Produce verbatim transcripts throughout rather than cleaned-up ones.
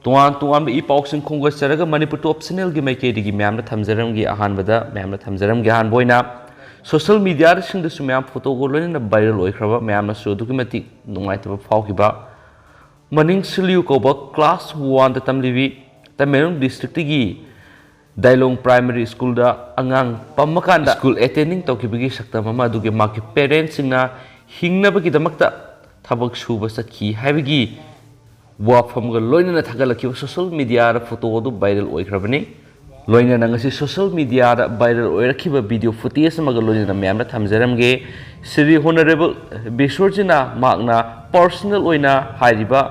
ꯇꯣꯉꯥꯟ ꯇꯣꯉꯥꯟꯕ ꯏ ꯄꯥꯎꯁꯤꯡ ꯈꯣꯝꯒꯠꯆꯔꯒ ꯃꯅꯤꯄꯨꯔ ꯇꯣꯞ ꯆꯦꯅꯦꯜꯒꯤ ꯃꯥꯏꯀꯩꯗꯒꯤ ꯃꯌꯥꯝꯅ ꯊꯝꯖꯔꯝꯒꯦ꯫ ꯑꯍꯥꯟꯕꯗ ꯃꯌꯥꯝꯅ ꯊꯝꯖꯔꯝꯒꯦ꯫ ꯑꯍꯥꯟꯕ ꯑꯣꯏꯅ ꯁꯣꯁꯦꯜ ꯃꯤꯗꯤꯌꯥꯁꯤꯡꯗꯁꯨ ꯃꯌꯥꯝ ꯐꯣꯇꯣꯒ ꯂꯣꯏꯅꯅ ꯚꯥꯏꯔꯦꯜ ꯑꯣꯏꯈ꯭ꯔꯕ, ꯃꯌꯥꯝꯅꯁꯨ ꯑꯗꯨꯛꯀꯤ ꯃꯇꯤꯛ ꯅꯨꯡꯉꯥꯏꯇꯕ ꯐꯥꯎꯈꯤꯕ ꯃꯅꯤꯡ ꯁꯤꯂꯤꯌꯨ ꯀꯧꯕ ꯀ꯭ꯂꯥꯁ ꯋꯥꯟꯗ ꯇꯝꯂꯤꯕꯤ ꯇꯃꯦꯡꯂꯣꯡ ꯗꯤꯁꯇ꯭ꯔꯤꯛꯇꯒꯤ ꯗꯥꯏꯂꯣꯡ ꯄ꯭ꯔꯥꯏꯃꯔꯤ ꯁ꯭ꯀꯨꯜꯗ ꯑꯉꯥꯡ ꯄꯝꯃꯀꯥꯟꯗ ꯁ꯭ꯀꯨꯜ ꯑꯦꯇꯦꯟꯗꯤꯡ ꯇꯧꯈꯤꯕꯒꯤ ꯁꯛꯇꯝ ꯑꯃ, ꯑꯗꯨꯒꯤ ꯃꯍꯥꯛꯀꯤ ꯄꯦꯔꯦꯟꯁꯁꯤꯡꯅ ꯍꯤꯡꯅꯕꯒꯤꯗꯃꯛꯇ ꯊꯕꯛ ꯁꯨꯕ ꯆꯠꯈꯤ ꯍꯥꯏꯕꯒꯤ ꯋꯥꯐꯝꯒ ꯂꯣꯏꯅꯅ ꯊꯥꯒꯠꯂꯛꯈꯤꯕ ꯁꯣꯁꯦꯜ ꯃꯤꯗꯤꯌꯥꯗ ꯐꯣꯇꯣ ꯑꯗꯨ ꯚꯥꯏꯔꯦꯜ ꯑꯣꯏꯈ꯭ꯔꯕꯅꯤ꯫ ꯂꯣꯏꯅꯅ ꯉꯁꯤ ꯁꯣꯁꯦꯜ ꯃꯤꯗꯤꯌꯥꯗ ꯚꯥꯏꯔꯦꯜ ꯑꯣꯏꯔꯛꯈꯤꯕ ꯚꯤꯗꯤꯑꯣ ꯐꯨꯇꯦꯖ ꯑꯃꯒ ꯂꯣꯏꯅꯅ ꯃꯌꯥꯝꯗ ꯊꯝꯖꯔꯝꯒꯦ꯫ ꯁ꯭ꯔꯤ ꯍꯣꯅꯔꯦꯕꯜ ꯕꯤꯁꯣꯔꯖꯤꯅ ꯃꯍꯥꯛꯅ ꯄꯔꯁꯣꯅꯦꯜ ꯑꯣꯏꯅ ꯍꯥꯏꯔꯤꯕ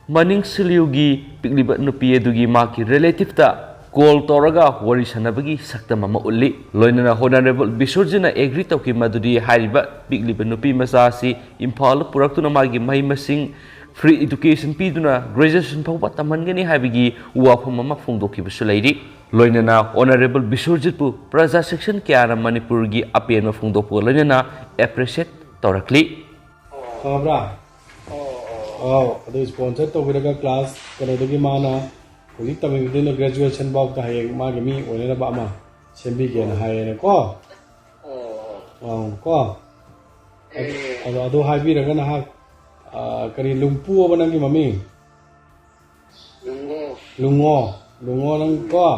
ꯃꯅꯤꯡ ꯁꯤꯂꯤꯌꯨꯒꯤ ꯄꯤꯛꯂꯤꯕ ꯅꯨꯄꯤ ꯑꯗꯨꯒꯤ ꯃꯍꯥꯛꯀꯤ ꯔꯤꯂꯦꯇꯤꯞꯇ ꯀꯣꯜ ꯇꯧꯔꯒ ꯋꯥꯔꯤ ꯁꯥꯟꯅꯕꯒꯤ ꯁꯛꯇꯝ ꯑꯃ ꯎꯠꯂꯤ꯫ ꯂꯣꯏꯅꯅ ꯍꯣꯅꯔꯦꯕꯜ ꯕꯤꯁꯣꯔꯖꯤꯅ ꯑꯦꯒ꯭ꯔꯤ ꯇꯧꯈꯤ ꯃꯗꯨꯗꯤ ꯍꯥꯏꯔꯤꯕ ꯄꯤꯛꯂꯤꯕ ꯅꯨꯄꯤ ꯃꯆꯥ ꯑꯁꯤ ꯏꯝꯐꯥꯜꯗ ꯄꯨꯔꯛꯇꯨꯅ ꯃꯥꯒꯤ ꯃꯍꯩ ꯃꯁꯤꯡ ꯐ꯭ꯔꯤ ꯏꯗꯨꯀꯦꯁꯟ ꯄꯤꯗꯨꯅ ꯒ꯭ꯔꯦꯖꯨꯑꯦꯁꯟ ꯐꯥꯎꯕ ꯇꯝꯍꯟꯒꯅꯤ ꯍꯥꯏꯕꯒꯤ ꯋꯥꯐꯝ ꯑꯃ ꯐꯣꯡꯗꯣꯛꯈꯤꯕꯁꯨ ꯂꯩꯔꯤ꯫ ꯂꯣꯏꯅꯅ ꯑꯣꯅꯔꯦꯕꯜ ꯕꯤꯁꯣꯔꯖꯤꯠꯄꯨ ꯄ꯭ꯔꯖꯥ ꯁꯦꯛꯁꯟ ꯀꯌꯥꯅ ꯃꯅꯤꯄꯨꯔꯒꯤ ꯑꯄꯦꯟꯕ ꯐꯣꯡꯗꯣꯛꯄꯒ ꯂꯣꯏꯅꯅ ꯑꯦꯄ꯭ꯔꯤꯁꯤꯌꯦꯠ ꯇꯧꯔꯛꯂꯤ꯫ ꯈꯪꯉꯕ꯭ꯔꯥ? ꯑꯥꯎ, ꯑꯗꯨ ꯁ꯭ꯄꯣꯟꯁꯔ ꯇꯧꯕꯤꯔꯒ ꯀ꯭ꯂꯥꯁ ꯀꯩꯅꯣꯗꯒꯤ ꯃꯥꯅ ꯍꯧꯖꯤꯛ ꯇꯝꯃꯤꯕꯗꯨꯅ ꯒ꯭ꯔꯦꯖꯨꯑꯦꯁꯟ ꯐꯥꯎꯗ ꯍꯌꯦꯡ ꯃꯥꯒꯤ ꯃꯤ ꯑꯣꯏꯅꯅꯕ ꯑꯃ ꯁꯦꯝꯕꯤꯒꯦꯅ ꯍꯥꯏꯌꯦꯅꯀꯣ꯫ ꯑꯥꯎ, ꯀꯣ꯫ ꯑꯗꯣ, ꯑꯗꯣ ꯍꯥꯏꯕꯤꯔꯒ ꯅꯍꯥꯛ, ꯑꯥ, ꯀꯔꯤ ꯂꯨꯝꯄꯨ ꯍꯥꯏꯕ ꯅꯪꯒꯤ ꯃꯃꯤꯡ? ꯂꯨꯡꯉꯣ꯫ ꯂꯨꯡꯉꯣ, ꯂꯨꯡꯉꯣ ꯅꯪ ꯀꯣ꯫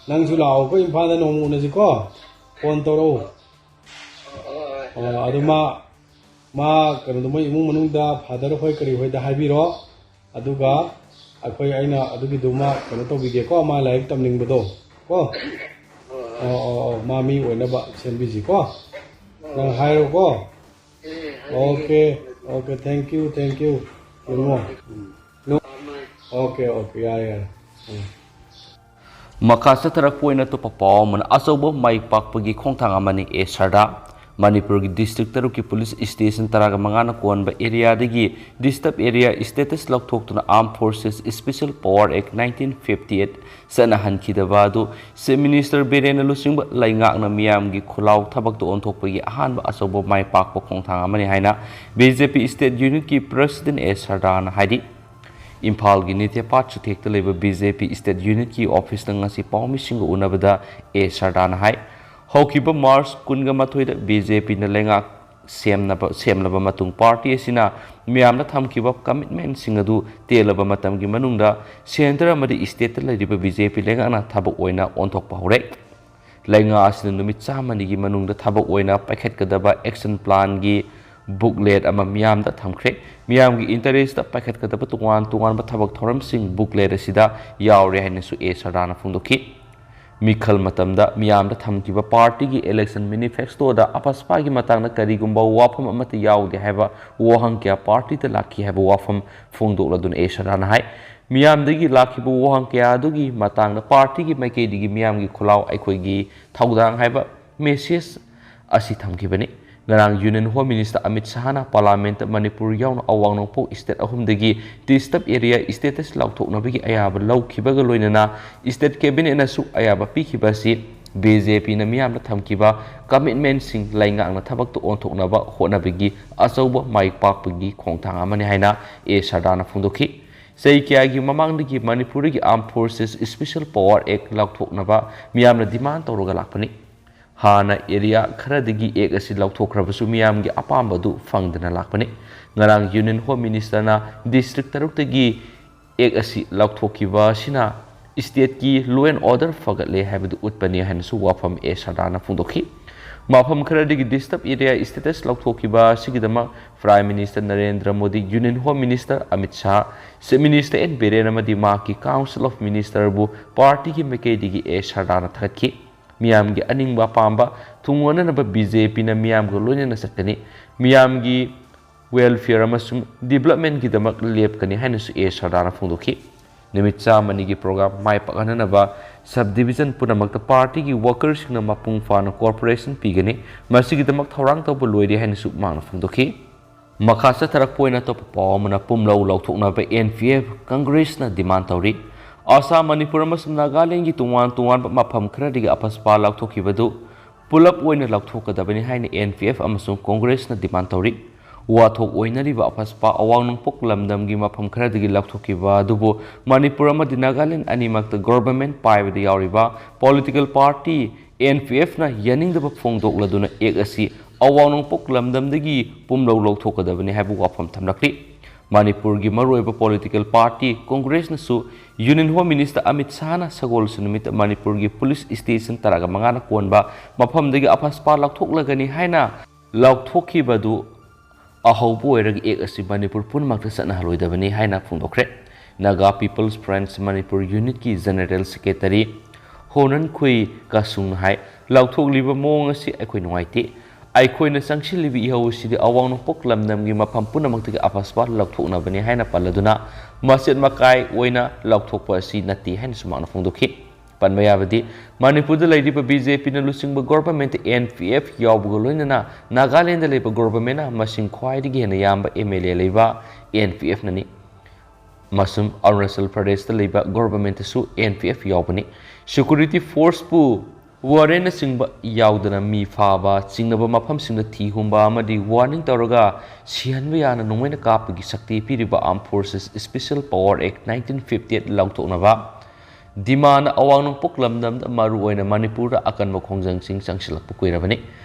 ꯅꯪꯁꯨ ꯂꯥꯛꯑꯣ ꯑꯩꯈꯣꯏ ꯏꯝꯐꯥꯜꯗ ꯅꯣꯡꯃ ꯎꯅꯁꯤꯀꯣ꯫ ꯐꯣꯟ ꯇꯧꯔꯛꯎ꯫ ꯑꯣ, ꯑꯗꯨ ꯃꯥ, ꯃꯥ ꯀꯩꯅꯣꯗꯣ ꯃꯣꯏ ꯏꯃꯨꯡ ꯃꯅꯨꯡꯗ ꯐꯥꯗꯔ ꯍꯣꯏ ꯀꯔꯤ ꯍꯣꯏꯗ ꯍꯥꯏꯕꯤꯔꯣ꯫ ꯑꯗꯨꯒ ꯑꯩꯈꯣꯏ, ꯑꯩꯅ ꯑꯗꯨꯒꯤꯗꯨꯃ ꯀꯩꯅꯣ ꯇꯧꯕꯤꯒꯦꯀꯣ, ꯃꯥ ꯂꯥꯏꯔꯤꯛ ꯇꯝꯅꯤꯡꯕꯗꯣ ꯀꯣ꯫ ꯑꯣ, ꯑꯣ, ꯑꯣ, ꯃꯥ ꯃꯤ ꯑꯣꯏꯅꯕ ꯁꯦꯝꯕꯤꯁꯤꯀꯣ꯫ ꯅꯪ ꯍꯥꯏꯔꯣꯀꯣ꯫ Okay, okay, thank you, thank you꯫ ꯌꯦꯡꯉꯣ꯫ ꯑꯣꯀꯦ, ꯑꯣꯀꯦ, ꯌꯥꯔꯦ, ꯌꯥꯔꯦ꯫ ꯎꯝ꯫ ꯃꯈꯥ ꯆꯠꯊꯔꯛꯄ ꯑꯣꯏꯅ ꯑꯇꯣꯞꯄ ꯄꯥꯎ ꯑꯃꯅ, ꯑꯆꯧꯕ ꯃꯥꯏ ꯄꯥꯛꯄꯒꯤ ꯈꯣꯡꯊꯥꯡ ꯑꯃꯅꯤ ꯑꯦ ꯁꯔꯗꯥ꯫ ꯃꯅꯤꯄꯨꯔꯒꯤ ꯗꯤꯁꯇ꯭ꯔꯤꯛ ꯇꯔꯨꯛꯀꯤ ꯄꯨꯂꯤꯁ ꯁ꯭ꯇꯦꯁꯟ ꯇꯔꯥꯒ ꯃꯉꯥꯅ ꯀꯣꯟꯕ ꯑꯦꯔꯤꯌꯥꯗꯒꯤ ꯗꯤꯁꯇꯔꯕ ꯑꯦꯔꯤꯌꯥ ꯁ꯭ꯇꯦꯇꯁ ꯂꯧꯊꯣꯛꯇꯨꯅ Armed Forces Special Power Act nineteen fifty eight ꯆꯠꯅꯍꯟꯈꯤꯗꯕ ꯑꯗꯨ ꯆꯤꯐ ꯃꯤꯅꯤꯁꯇꯔ ꯕꯤꯔꯦꯟꯅ ꯂꯨꯆꯤꯡꯕ ꯂꯩꯉꯥꯛꯅ ꯃꯤꯌꯥꯝꯒꯤ ꯈꯨꯜꯂꯥꯎ ꯊꯕꯛꯇ ꯑꯣꯟꯊꯣꯛꯄꯒꯤ ꯑꯍꯥꯟꯕ ꯑꯆꯧꯕ ꯃꯥꯏ ꯄꯥꯛꯄ ꯈꯣꯡꯊꯥꯡ ꯑꯃꯅꯤ ꯍꯥꯏꯅ ꯕꯤ ꯖꯦ ꯄꯤ ꯁ꯭ꯇꯦꯠ ꯌꯨꯅꯤꯠꯀꯤ ꯄ꯭ꯔꯁꯤꯗꯦꯟ ꯑꯦ ꯁꯔꯗꯥꯅ ꯍꯥꯏꯔꯤ꯫ ꯏꯝꯐꯥꯜꯒꯤ ꯅꯤꯇꯦꯄꯥꯠ ꯆꯨꯊꯦꯛꯇ ꯂꯩꯕ ꯕꯤ ꯖꯦ ꯄꯤ ꯁ꯭ꯇꯦꯠ ꯌꯨꯅꯤꯠꯀꯤ ꯑꯣꯐꯤꯁꯇ ꯉꯁꯤ ꯄꯥꯎꯃꯤꯁꯤꯡꯒ ꯎꯅꯕꯗ ꯑꯦ ꯁꯔꯗꯥꯅ ꯍꯥꯏ, ꯍꯧꯈꯤꯕ ꯃꯥꯔꯆ ꯀꯨꯟꯒ ꯃꯥꯊꯣꯏꯗ ꯕꯤ ꯖꯦ ꯄꯤꯅ ꯂꯩꯉꯥꯛ ꯁꯦꯝꯅꯕ, ꯁꯦꯝꯂꯕ ꯃꯇꯨꯡ ꯄꯥꯔꯇꯤ ꯑꯁꯤꯅ ꯃꯤꯌꯥꯝꯗ ꯊꯝꯈꯤꯕ ꯀꯃꯤꯠꯃꯦꯟꯁꯤꯡ ꯑꯗꯨ ꯇꯦꯜꯂꯕ ꯃꯇꯝꯒꯤ ꯃꯅꯨꯡꯗ ꯁꯦꯟꯇꯔ ꯑꯃꯗꯤ ꯁ꯭ꯇꯦꯠꯇ ꯂꯩꯔꯤꯕ ꯕꯤ ꯖꯦ ꯄꯤ ꯂꯩꯉꯥꯛꯅ ꯊꯕꯛ ꯑꯣꯏꯅ ꯑꯣꯟꯊꯣꯛꯄ ꯍꯧꯔꯦ꯫ ꯂꯩꯉꯥꯛ ꯑꯁꯤꯅ ꯅꯨꯃꯤꯠ ꯆꯥꯝꯃꯅꯤꯒꯤ ꯃꯅꯨꯡꯗ ꯊꯕꯛ ꯑꯣꯏꯅ ꯄꯥꯏꯈꯠꯀꯗꯕ ꯑꯦꯛꯁꯟ ꯄ꯭ꯂꯥꯟꯒꯤ ꯕꯨꯛꯂꯦꯠ ꯑꯃ ꯃꯤꯌꯥꯝꯗ ꯊꯝꯈ꯭ꯔꯦ꯫ ꯃꯤꯌꯥꯝꯒꯤ ꯏꯟꯇꯔꯦꯁꯇ ꯄꯥꯏꯈꯠꯀꯗꯕ ꯇꯣꯉꯥꯟ ꯇꯣꯉꯥꯟꯕ ꯊꯕꯛ ꯊꯧꯔꯝꯁꯤꯡ ꯕꯨꯛꯂꯦꯠ ꯑꯁꯤꯗ ꯌꯥꯎꯔꯦ ꯍꯥꯏꯅꯁꯨ ꯑꯦ ꯁꯔꯗꯥꯅ ꯐꯣꯡꯗꯣꯛꯈꯤ꯫ ꯃꯤꯈꯜ ꯃꯇꯝꯗ ꯃꯤꯌꯥꯝꯗ ꯊꯝꯈꯤꯕ ꯄꯥꯔꯇꯤꯒꯤ ꯏꯂꯦꯛꯁꯟ ꯃꯦꯅꯤꯐꯦꯁꯇꯣꯗ ꯑꯄꯁꯄꯥꯒꯤ ꯃꯇꯥꯡꯗ ꯀꯔꯤꯒꯨꯝꯕ ꯋꯥꯐꯝ ꯑꯃꯠꯇ ꯌꯥꯎꯗꯦ ꯍꯥꯏꯕ ꯋꯥꯍꯪ ꯀꯌꯥ ꯄꯥꯔꯇꯤꯗ ꯂꯥꯛꯈꯤ ꯍꯥꯏꯕ ꯋꯥꯐꯝ ꯐꯣꯡꯗꯣꯛꯂꯗꯨꯅ ꯑꯦ ꯁꯔꯗꯥꯅ ꯍꯥꯏ, ꯃꯤꯌꯥꯝꯗꯒꯤ ꯂꯥꯛꯈꯤꯕ ꯋꯥꯍꯪ ꯀꯌꯥ ꯑꯗꯨꯒꯤ ꯃꯇꯥꯡꯗ ꯄꯥꯔꯇꯤꯒꯤ ꯃꯥꯏꯀꯩꯗꯒꯤ ꯃꯤꯌꯥꯝꯒꯤ ꯈꯨꯜꯂꯥꯎ ꯑꯩꯈꯣꯏꯒꯤ ꯊꯧꯗꯥꯡ ꯍꯥꯏꯕ ꯃꯦꯁꯦꯖ ꯑꯁꯤ ꯊꯝꯈꯤꯕꯅꯤ꯫ ꯉꯔꯥꯡ ꯌꯨꯅꯤꯌꯟ ꯍꯣꯝ ꯃꯤꯅꯤꯁꯇꯔ ꯑꯃꯤꯠ ꯁꯍꯥꯅ ꯄꯥꯔꯂꯥꯃꯦꯟꯠꯇ ꯃꯅꯤꯄꯨꯔ ꯌꯥꯎꯅ ꯑꯋꯥꯡ ꯅꯣꯡꯄꯣꯛ ꯁ꯭ꯇꯦꯠ ꯑꯍꯨꯝꯗꯒꯤ ꯗꯤꯁꯇꯔꯕ ꯑꯦꯔꯤꯌꯥ ꯁ꯭ꯇꯦꯇꯁ ꯂꯥꯎꯊꯣꯛꯅꯕꯒꯤ ꯑꯌꯥꯕ ꯂꯧꯈꯤꯕꯒ ꯂꯣꯏꯅꯅ ꯁ꯭ꯇꯦꯠ ꯀꯦꯕꯤꯅꯦꯠꯅꯁꯨ ꯑꯌꯥꯕ ꯄꯤꯈꯤꯕ ꯑꯁꯤ ꯕꯤ ꯖꯦ ꯄꯤꯅ ꯃꯤꯌꯥꯝꯗ ꯊꯝꯈꯤꯕ ꯀꯃꯤꯠꯃꯦꯟꯠꯁꯤꯡ ꯂꯩꯉꯥꯛꯅ ꯊꯕꯛꯇ ꯑꯣꯟꯊꯣꯛꯅꯕ ꯍꯣꯠꯅꯕꯒꯤ ꯑꯆꯧꯕ ꯃꯥꯏ ꯄꯥꯛꯄꯒꯤ ꯈꯣꯡꯊꯥꯡ ꯑꯃꯅꯤ ꯍꯥꯏꯅ ꯑꯦ ꯁꯔꯗꯥꯅ ꯐꯣꯡꯗꯣꯛꯈꯤ꯫ ꯆꯍꯤ ꯀꯌꯥꯒꯤ ꯃꯃꯥꯡꯗꯒꯤ ꯃꯅꯤꯄꯨꯔꯗꯒꯤ Armed Forces Special Power Act ꯂꯥꯎꯊꯣꯛꯅꯕ ꯃꯤꯌꯥꯝꯅ ꯗꯤꯃꯥꯟ ꯇꯧꯔꯒ ꯂꯥꯛꯄꯅꯤ꯫ ꯍꯥꯟꯅ ꯑꯦꯔꯤꯌꯥ ꯈꯔꯗꯒꯤ ꯑꯦꯛ ꯑꯁꯤ ꯂꯧꯊꯣꯛꯈ꯭ꯔꯕꯁꯨ ꯃꯤꯌꯥꯝꯒꯤ ꯑꯄꯥꯝꯕ ꯑꯗꯨ ꯐꯪꯗꯅ ꯂꯥꯛꯄꯅꯤ꯫ ꯉꯔꯥꯡ ꯌꯨꯅꯤꯌꯟ ꯍꯣꯝ ꯃꯤꯅꯤꯁꯇꯔꯅ ꯗꯤꯁꯇ꯭ꯔꯤꯛ ꯇꯔꯨꯛꯇꯒꯤ ꯑꯦꯛ ꯑꯁꯤ ꯂꯧꯊꯣꯛꯈꯤꯕ ꯑꯁꯤꯅ ꯁ꯭ꯇꯦꯠꯀꯤ law and order ꯐꯒꯠꯂꯦ ꯍꯥꯏꯕꯗꯨ ꯎꯠꯄꯅꯤ ꯍꯥꯏꯅꯁꯨ ꯋꯥꯐꯝ ꯑꯦ ꯁꯔꯗꯥꯅ ꯐꯣꯡꯗꯣꯛꯈꯤ꯫ ꯃꯐꯝ ꯈꯔꯗꯒꯤ ꯗꯤꯁꯇꯔꯕ ꯑꯦꯔꯤꯌꯥ ꯁ꯭ꯇꯦꯇꯁ ꯂꯧꯊꯣꯛꯈꯤꯕ ꯑꯁꯤꯒꯤꯗꯃꯛ prime minister Narendra Modi, union home minister Amit Shah, chief minister N Biren ꯑꯃꯗꯤ ꯃꯍꯥꯛꯀꯤ ꯀꯥꯎꯟꯁꯤꯜ ꯑꯣꯐ ꯃꯤꯅꯤꯁꯇꯔꯕꯨ ꯄꯥꯔꯇꯤꯒꯤ ꯃꯥꯏꯀꯩꯗꯒꯤ ꯑꯦ ꯁꯔꯗꯥꯅ ꯊꯥꯒꯠꯈꯤ꯫ ꯃꯤꯌꯥꯝꯒꯤ ꯑꯅꯤꯡꯕ ꯑꯄꯥꯝꯕ ꯊꯨꯡꯅꯅꯕ ꯕꯤ ꯖꯦ ꯄꯤꯅ ꯃꯤꯌꯥꯝꯒ ꯂꯣꯏꯅꯅ ꯆꯠꯀꯅꯤ꯫ ꯃꯤꯌꯥꯝꯒꯤ ꯋꯦꯜꯐꯤꯌꯔ ꯑꯃꯁꯨꯡ ꯗꯤꯕ꯭ꯂꯞꯃꯦꯟꯠꯀꯤꯗꯃꯛ ꯂꯦꯞꯀꯅꯤ ꯍꯥꯏꯅꯁꯨ ꯑꯦ ꯁꯔꯗꯥꯅ ꯐꯣꯡꯗꯣꯛꯈꯤ꯫ ꯅꯨꯃꯤꯠ ꯆꯥꯝꯃꯅꯤꯒꯤ ꯄ꯭ꯔꯣꯒ꯭ꯔꯥꯝ ꯃꯥꯏ ꯄꯥꯛꯍꯟꯅꯅꯕ ꯁꯕ ꯗꯤꯕꯤꯖꯟ ꯄꯨꯝꯅꯃꯛꯇ ꯄꯥꯔꯇꯤꯒꯤ ꯋꯥꯀꯔꯁꯤꯡꯅ ꯃꯄꯨꯡ ꯐꯥꯅ ꯀꯣꯑꯣꯄꯔꯦꯁꯟ ꯄꯤꯒꯅꯤ꯫ ꯃꯁꯤꯒꯤꯗꯃꯛ ꯊꯧꯔꯥꯡ ꯇꯧꯕ ꯂꯣꯏꯔꯦ ꯍꯥꯏꯅꯁꯨ ꯃꯍꯥꯛꯅ ꯐꯣꯡꯗꯣꯛꯈꯤ꯫ ꯃꯈꯥ ꯆꯠꯊꯔꯛꯄ ꯑꯣꯏꯅ ꯑꯇꯣꯞꯄ ꯄꯥꯎ ꯑꯃꯅ ꯄꯨꯝꯂꯧ ꯂꯧꯊꯣꯛꯅꯕ ꯑꯦꯟ ꯄꯤ ꯑꯦꯐ ꯀꯪꯒ꯭ꯔꯦꯁꯅ ꯗꯤꯃꯥꯟ ꯇꯧꯔꯤ꯫ ꯑꯁꯥꯝ, ꯃꯅꯤꯄꯨꯔ ꯑꯃꯁꯨꯡ ꯅꯥꯒꯥꯂꯦꯟꯒꯤ ꯇꯣꯉꯥꯟ ꯇꯣꯉꯥꯟꯕ ꯃꯐꯝ ꯈꯔꯗꯒꯤ ꯑꯄꯁꯄꯥ ꯂꯧꯊꯣꯛꯈꯤꯕꯗꯨ ꯄꯨꯂꯞ ꯑꯣꯏꯅ ꯂꯧꯊꯣꯛꯀꯗꯕꯅꯤ ꯍꯥꯏꯅ ꯑꯦꯟ ꯄꯤ ꯑꯦꯐ ꯑꯃꯁꯨꯡ ꯀꯪꯒ꯭ꯔꯦꯁꯅ ꯗꯤꯃꯥꯟ ꯇꯧꯔꯤ꯫ ꯋꯥꯊꯣꯛ ꯑꯣꯏꯅꯔꯤꯕ ꯑꯐꯁꯄꯥ ꯑꯋꯥꯡ ꯅꯣꯡꯄꯣꯛ ꯂꯝꯗꯝꯒꯤ ꯃꯐꯝ ꯈꯔꯗꯒꯤ ꯂꯧꯊꯣꯛꯈꯤꯕ ꯑꯗꯨꯕꯨ ꯃꯅꯤꯄꯨꯔ ꯑꯃꯗꯤ ꯅꯥꯒꯥꯂꯦꯟ ꯑꯅꯤꯃꯛꯇ ꯒꯣꯚꯔꯟꯃꯦꯟꯠ ꯄꯥꯏꯕꯗ ꯌꯥꯎꯔꯤꯕ ꯄꯣꯂꯤꯇꯤꯀꯦꯜ ꯄꯥꯔꯇꯤ ꯑꯦꯟ ꯄꯤ ꯑꯦꯐꯅ ꯌꯥꯅꯤꯡꯗꯕ ꯐꯣꯡꯗꯣꯛꯂꯗꯨꯅ ꯑꯦꯛ ꯑꯁꯤ ꯑꯋꯥꯡ ꯅꯣꯡꯄꯣꯛ ꯂꯝꯗꯝꯗꯒꯤ ꯄꯨꯝꯂꯧ ꯂꯧꯊꯣꯛꯀꯗꯕꯅꯤ ꯍꯥꯏꯕ ꯋꯥꯐꯝ ꯊꯝꯂꯛꯂꯤ꯫ ꯃꯅꯤꯄꯨꯔꯒꯤ ꯃꯔꯨꯑꯣꯏꯕ ꯄꯣꯂꯤꯇꯤꯀꯦꯜ ꯄꯥꯔꯇꯤ ꯀꯣꯡꯒ꯭ꯔꯦꯁꯅꯁꯨ ꯌꯨꯅꯤꯌꯟ ꯍꯣꯝ ꯃꯤꯅꯤꯁꯇꯔ ꯑꯃꯤꯠ ꯁꯥꯍꯅ ꯁꯒꯣꯜꯁꯦꯟ ꯅꯨꯃꯤꯠꯇ ꯃꯅꯤꯄꯨꯔꯒꯤ ꯄꯨꯂꯤꯁ ꯁ꯭ꯇꯦꯁꯟ ꯇꯔꯥꯒ ꯃꯉꯥꯅ ꯀꯣꯟꯕ ꯃꯐꯝꯗꯒꯤ ꯑꯐꯁꯄꯥ ꯂꯧꯊꯣꯛꯂꯒꯅꯤ ꯍꯥꯏꯅ ꯂꯥꯎꯊꯣꯛꯈꯤꯕꯗꯨ ꯑꯍꯧꯕ ꯑꯣꯏꯔꯒ ꯑꯦꯛ ꯑꯁꯤ ꯃꯅꯤꯄꯨꯔ ꯄꯨꯝꯅꯃꯛꯇ ꯆꯠꯅꯍꯜꯂꯣꯏꯗꯕꯅꯤ ꯍꯥꯏꯅ ꯐꯣꯡꯗꯣꯛꯈ꯭ꯔꯦ꯫ ꯅꯥꯒꯥ ꯄꯤꯄꯜꯁ ꯐ꯭ꯔꯟꯠ ꯃꯅꯤꯄꯨꯔ ꯌꯨꯅꯤꯠꯀꯤ ꯖꯦꯅꯔꯦꯜ ꯁꯦꯀ꯭ꯔꯦꯇꯔꯤ ꯍꯣꯅꯟꯈꯨꯏ ꯀꯥꯁꯨꯡꯅ ꯍꯥꯏ, "ꯂꯥꯎꯊꯣꯛꯂꯤꯕ ꯃꯑꯣꯡ ꯑꯁꯤ ꯑꯩꯈꯣꯏ ꯅꯨꯡꯉꯥꯏꯇꯦ꯫ ꯑꯩꯈꯣꯏꯅ ꯆꯪꯁꯤꯜꯂꯤꯕ ꯏꯍꯧ ꯑꯁꯤꯗꯤ ꯑꯋꯥꯡ ꯅꯣꯡꯄꯣꯛ ꯂꯝꯗꯝꯒꯤ ꯃꯐꯝ ꯄꯨꯝꯅꯃꯛꯇꯒꯤ ꯑꯐꯁꯄꯥ ꯂꯧꯊꯣꯛꯅꯕꯅꯤ" ꯍꯥꯏꯅ ꯄꯜꯂꯗꯨꯅ ꯃꯆꯦꯠ ꯃꯀꯥꯏ ꯑꯣꯏꯅ ꯂꯥꯎꯊꯣꯛꯄ ꯑꯁꯤ ꯅꯠꯇꯦ ꯍꯥꯏꯅꯁꯨ ꯃꯍꯥꯛꯅ ꯐꯣꯡꯗꯣꯛꯈꯤ꯫ ꯄꯟꯕ ꯌꯥꯕꯗꯤ, ꯃꯅꯤꯄꯨꯔꯗ ꯂꯩꯔꯤꯕ ꯕꯤ ꯖꯦ ꯄꯤꯅ ꯂꯨꯆꯤꯡꯕ ꯒꯣꯚꯔꯟꯃꯦꯟꯠꯇ ꯑꯦꯟ ꯄꯤ ꯑꯦꯐ ꯌꯥꯎꯕꯒ ꯂꯣꯏꯅꯅ ꯅꯥꯒꯥꯂꯦꯟꯗ ꯂꯩꯕ ꯒꯣꯚꯔꯟꯃꯦꯟꯠꯅ ꯃꯁꯤꯡ ꯈ꯭ꯋꯥꯏꯗꯒꯤ ꯍꯦꯟꯅ ꯌꯥꯝꯕ ꯑꯦꯝ ꯑꯦꯜ ꯑꯦ ꯂꯩꯕ ꯑꯦꯟ ꯄꯤ ꯑꯦꯐꯅꯅꯤ꯫ ꯑꯃꯁꯨꯡ ꯑꯔꯨꯅꯥꯆꯜ ꯄ꯭ꯔꯗꯦꯁꯇ ꯂꯩꯕ ꯒꯣꯚꯔꯟꯃꯦꯟꯠꯇꯁꯨ ꯑꯦꯟ ꯄꯤ ꯑꯦꯐ ꯌꯥꯎꯕꯅꯤ꯫ ꯁꯦꯀ꯭ꯌꯨꯔꯤꯇꯤ ꯐꯣꯔꯁꯄꯨ ꯋꯥꯔꯦꯟꯅꯆꯤꯡꯕ ꯌꯥꯎꯗꯅ ꯃꯤ ꯐꯥꯕ, ꯆꯤꯡꯅꯕ ꯃꯐꯝꯁꯤꯡꯗ ꯊꯤ ꯍꯨꯝꯕ ꯑꯃꯗꯤ ꯋꯥꯔꯅꯤꯡ ꯇꯧꯔꯒ ꯁꯤꯍꯟꯕ ꯌꯥꯅ ꯅꯣꯡꯃꯩꯅ ꯀꯥꯞꯄꯒꯤ ꯁꯛꯇꯤ ꯄꯤꯔꯤꯕ Armed Forces Special Power Act nineteen fifty eight ꯂꯧꯊꯣꯛꯅꯕ ꯗꯤꯃꯥꯟ ꯑꯋꯥꯡ ꯅꯣꯡꯄꯣꯛ ꯂꯝꯗꯝꯗ, ꯃꯔꯨꯑꯣꯏꯅ ꯃꯅꯤꯄꯨꯔꯗ ꯑꯀꯟꯕ ꯈꯣꯡꯖꯪꯁꯤꯡ ꯆꯪꯁꯤꯜꯂꯛꯄ ꯀꯨꯏꯔꯕꯅꯤ꯫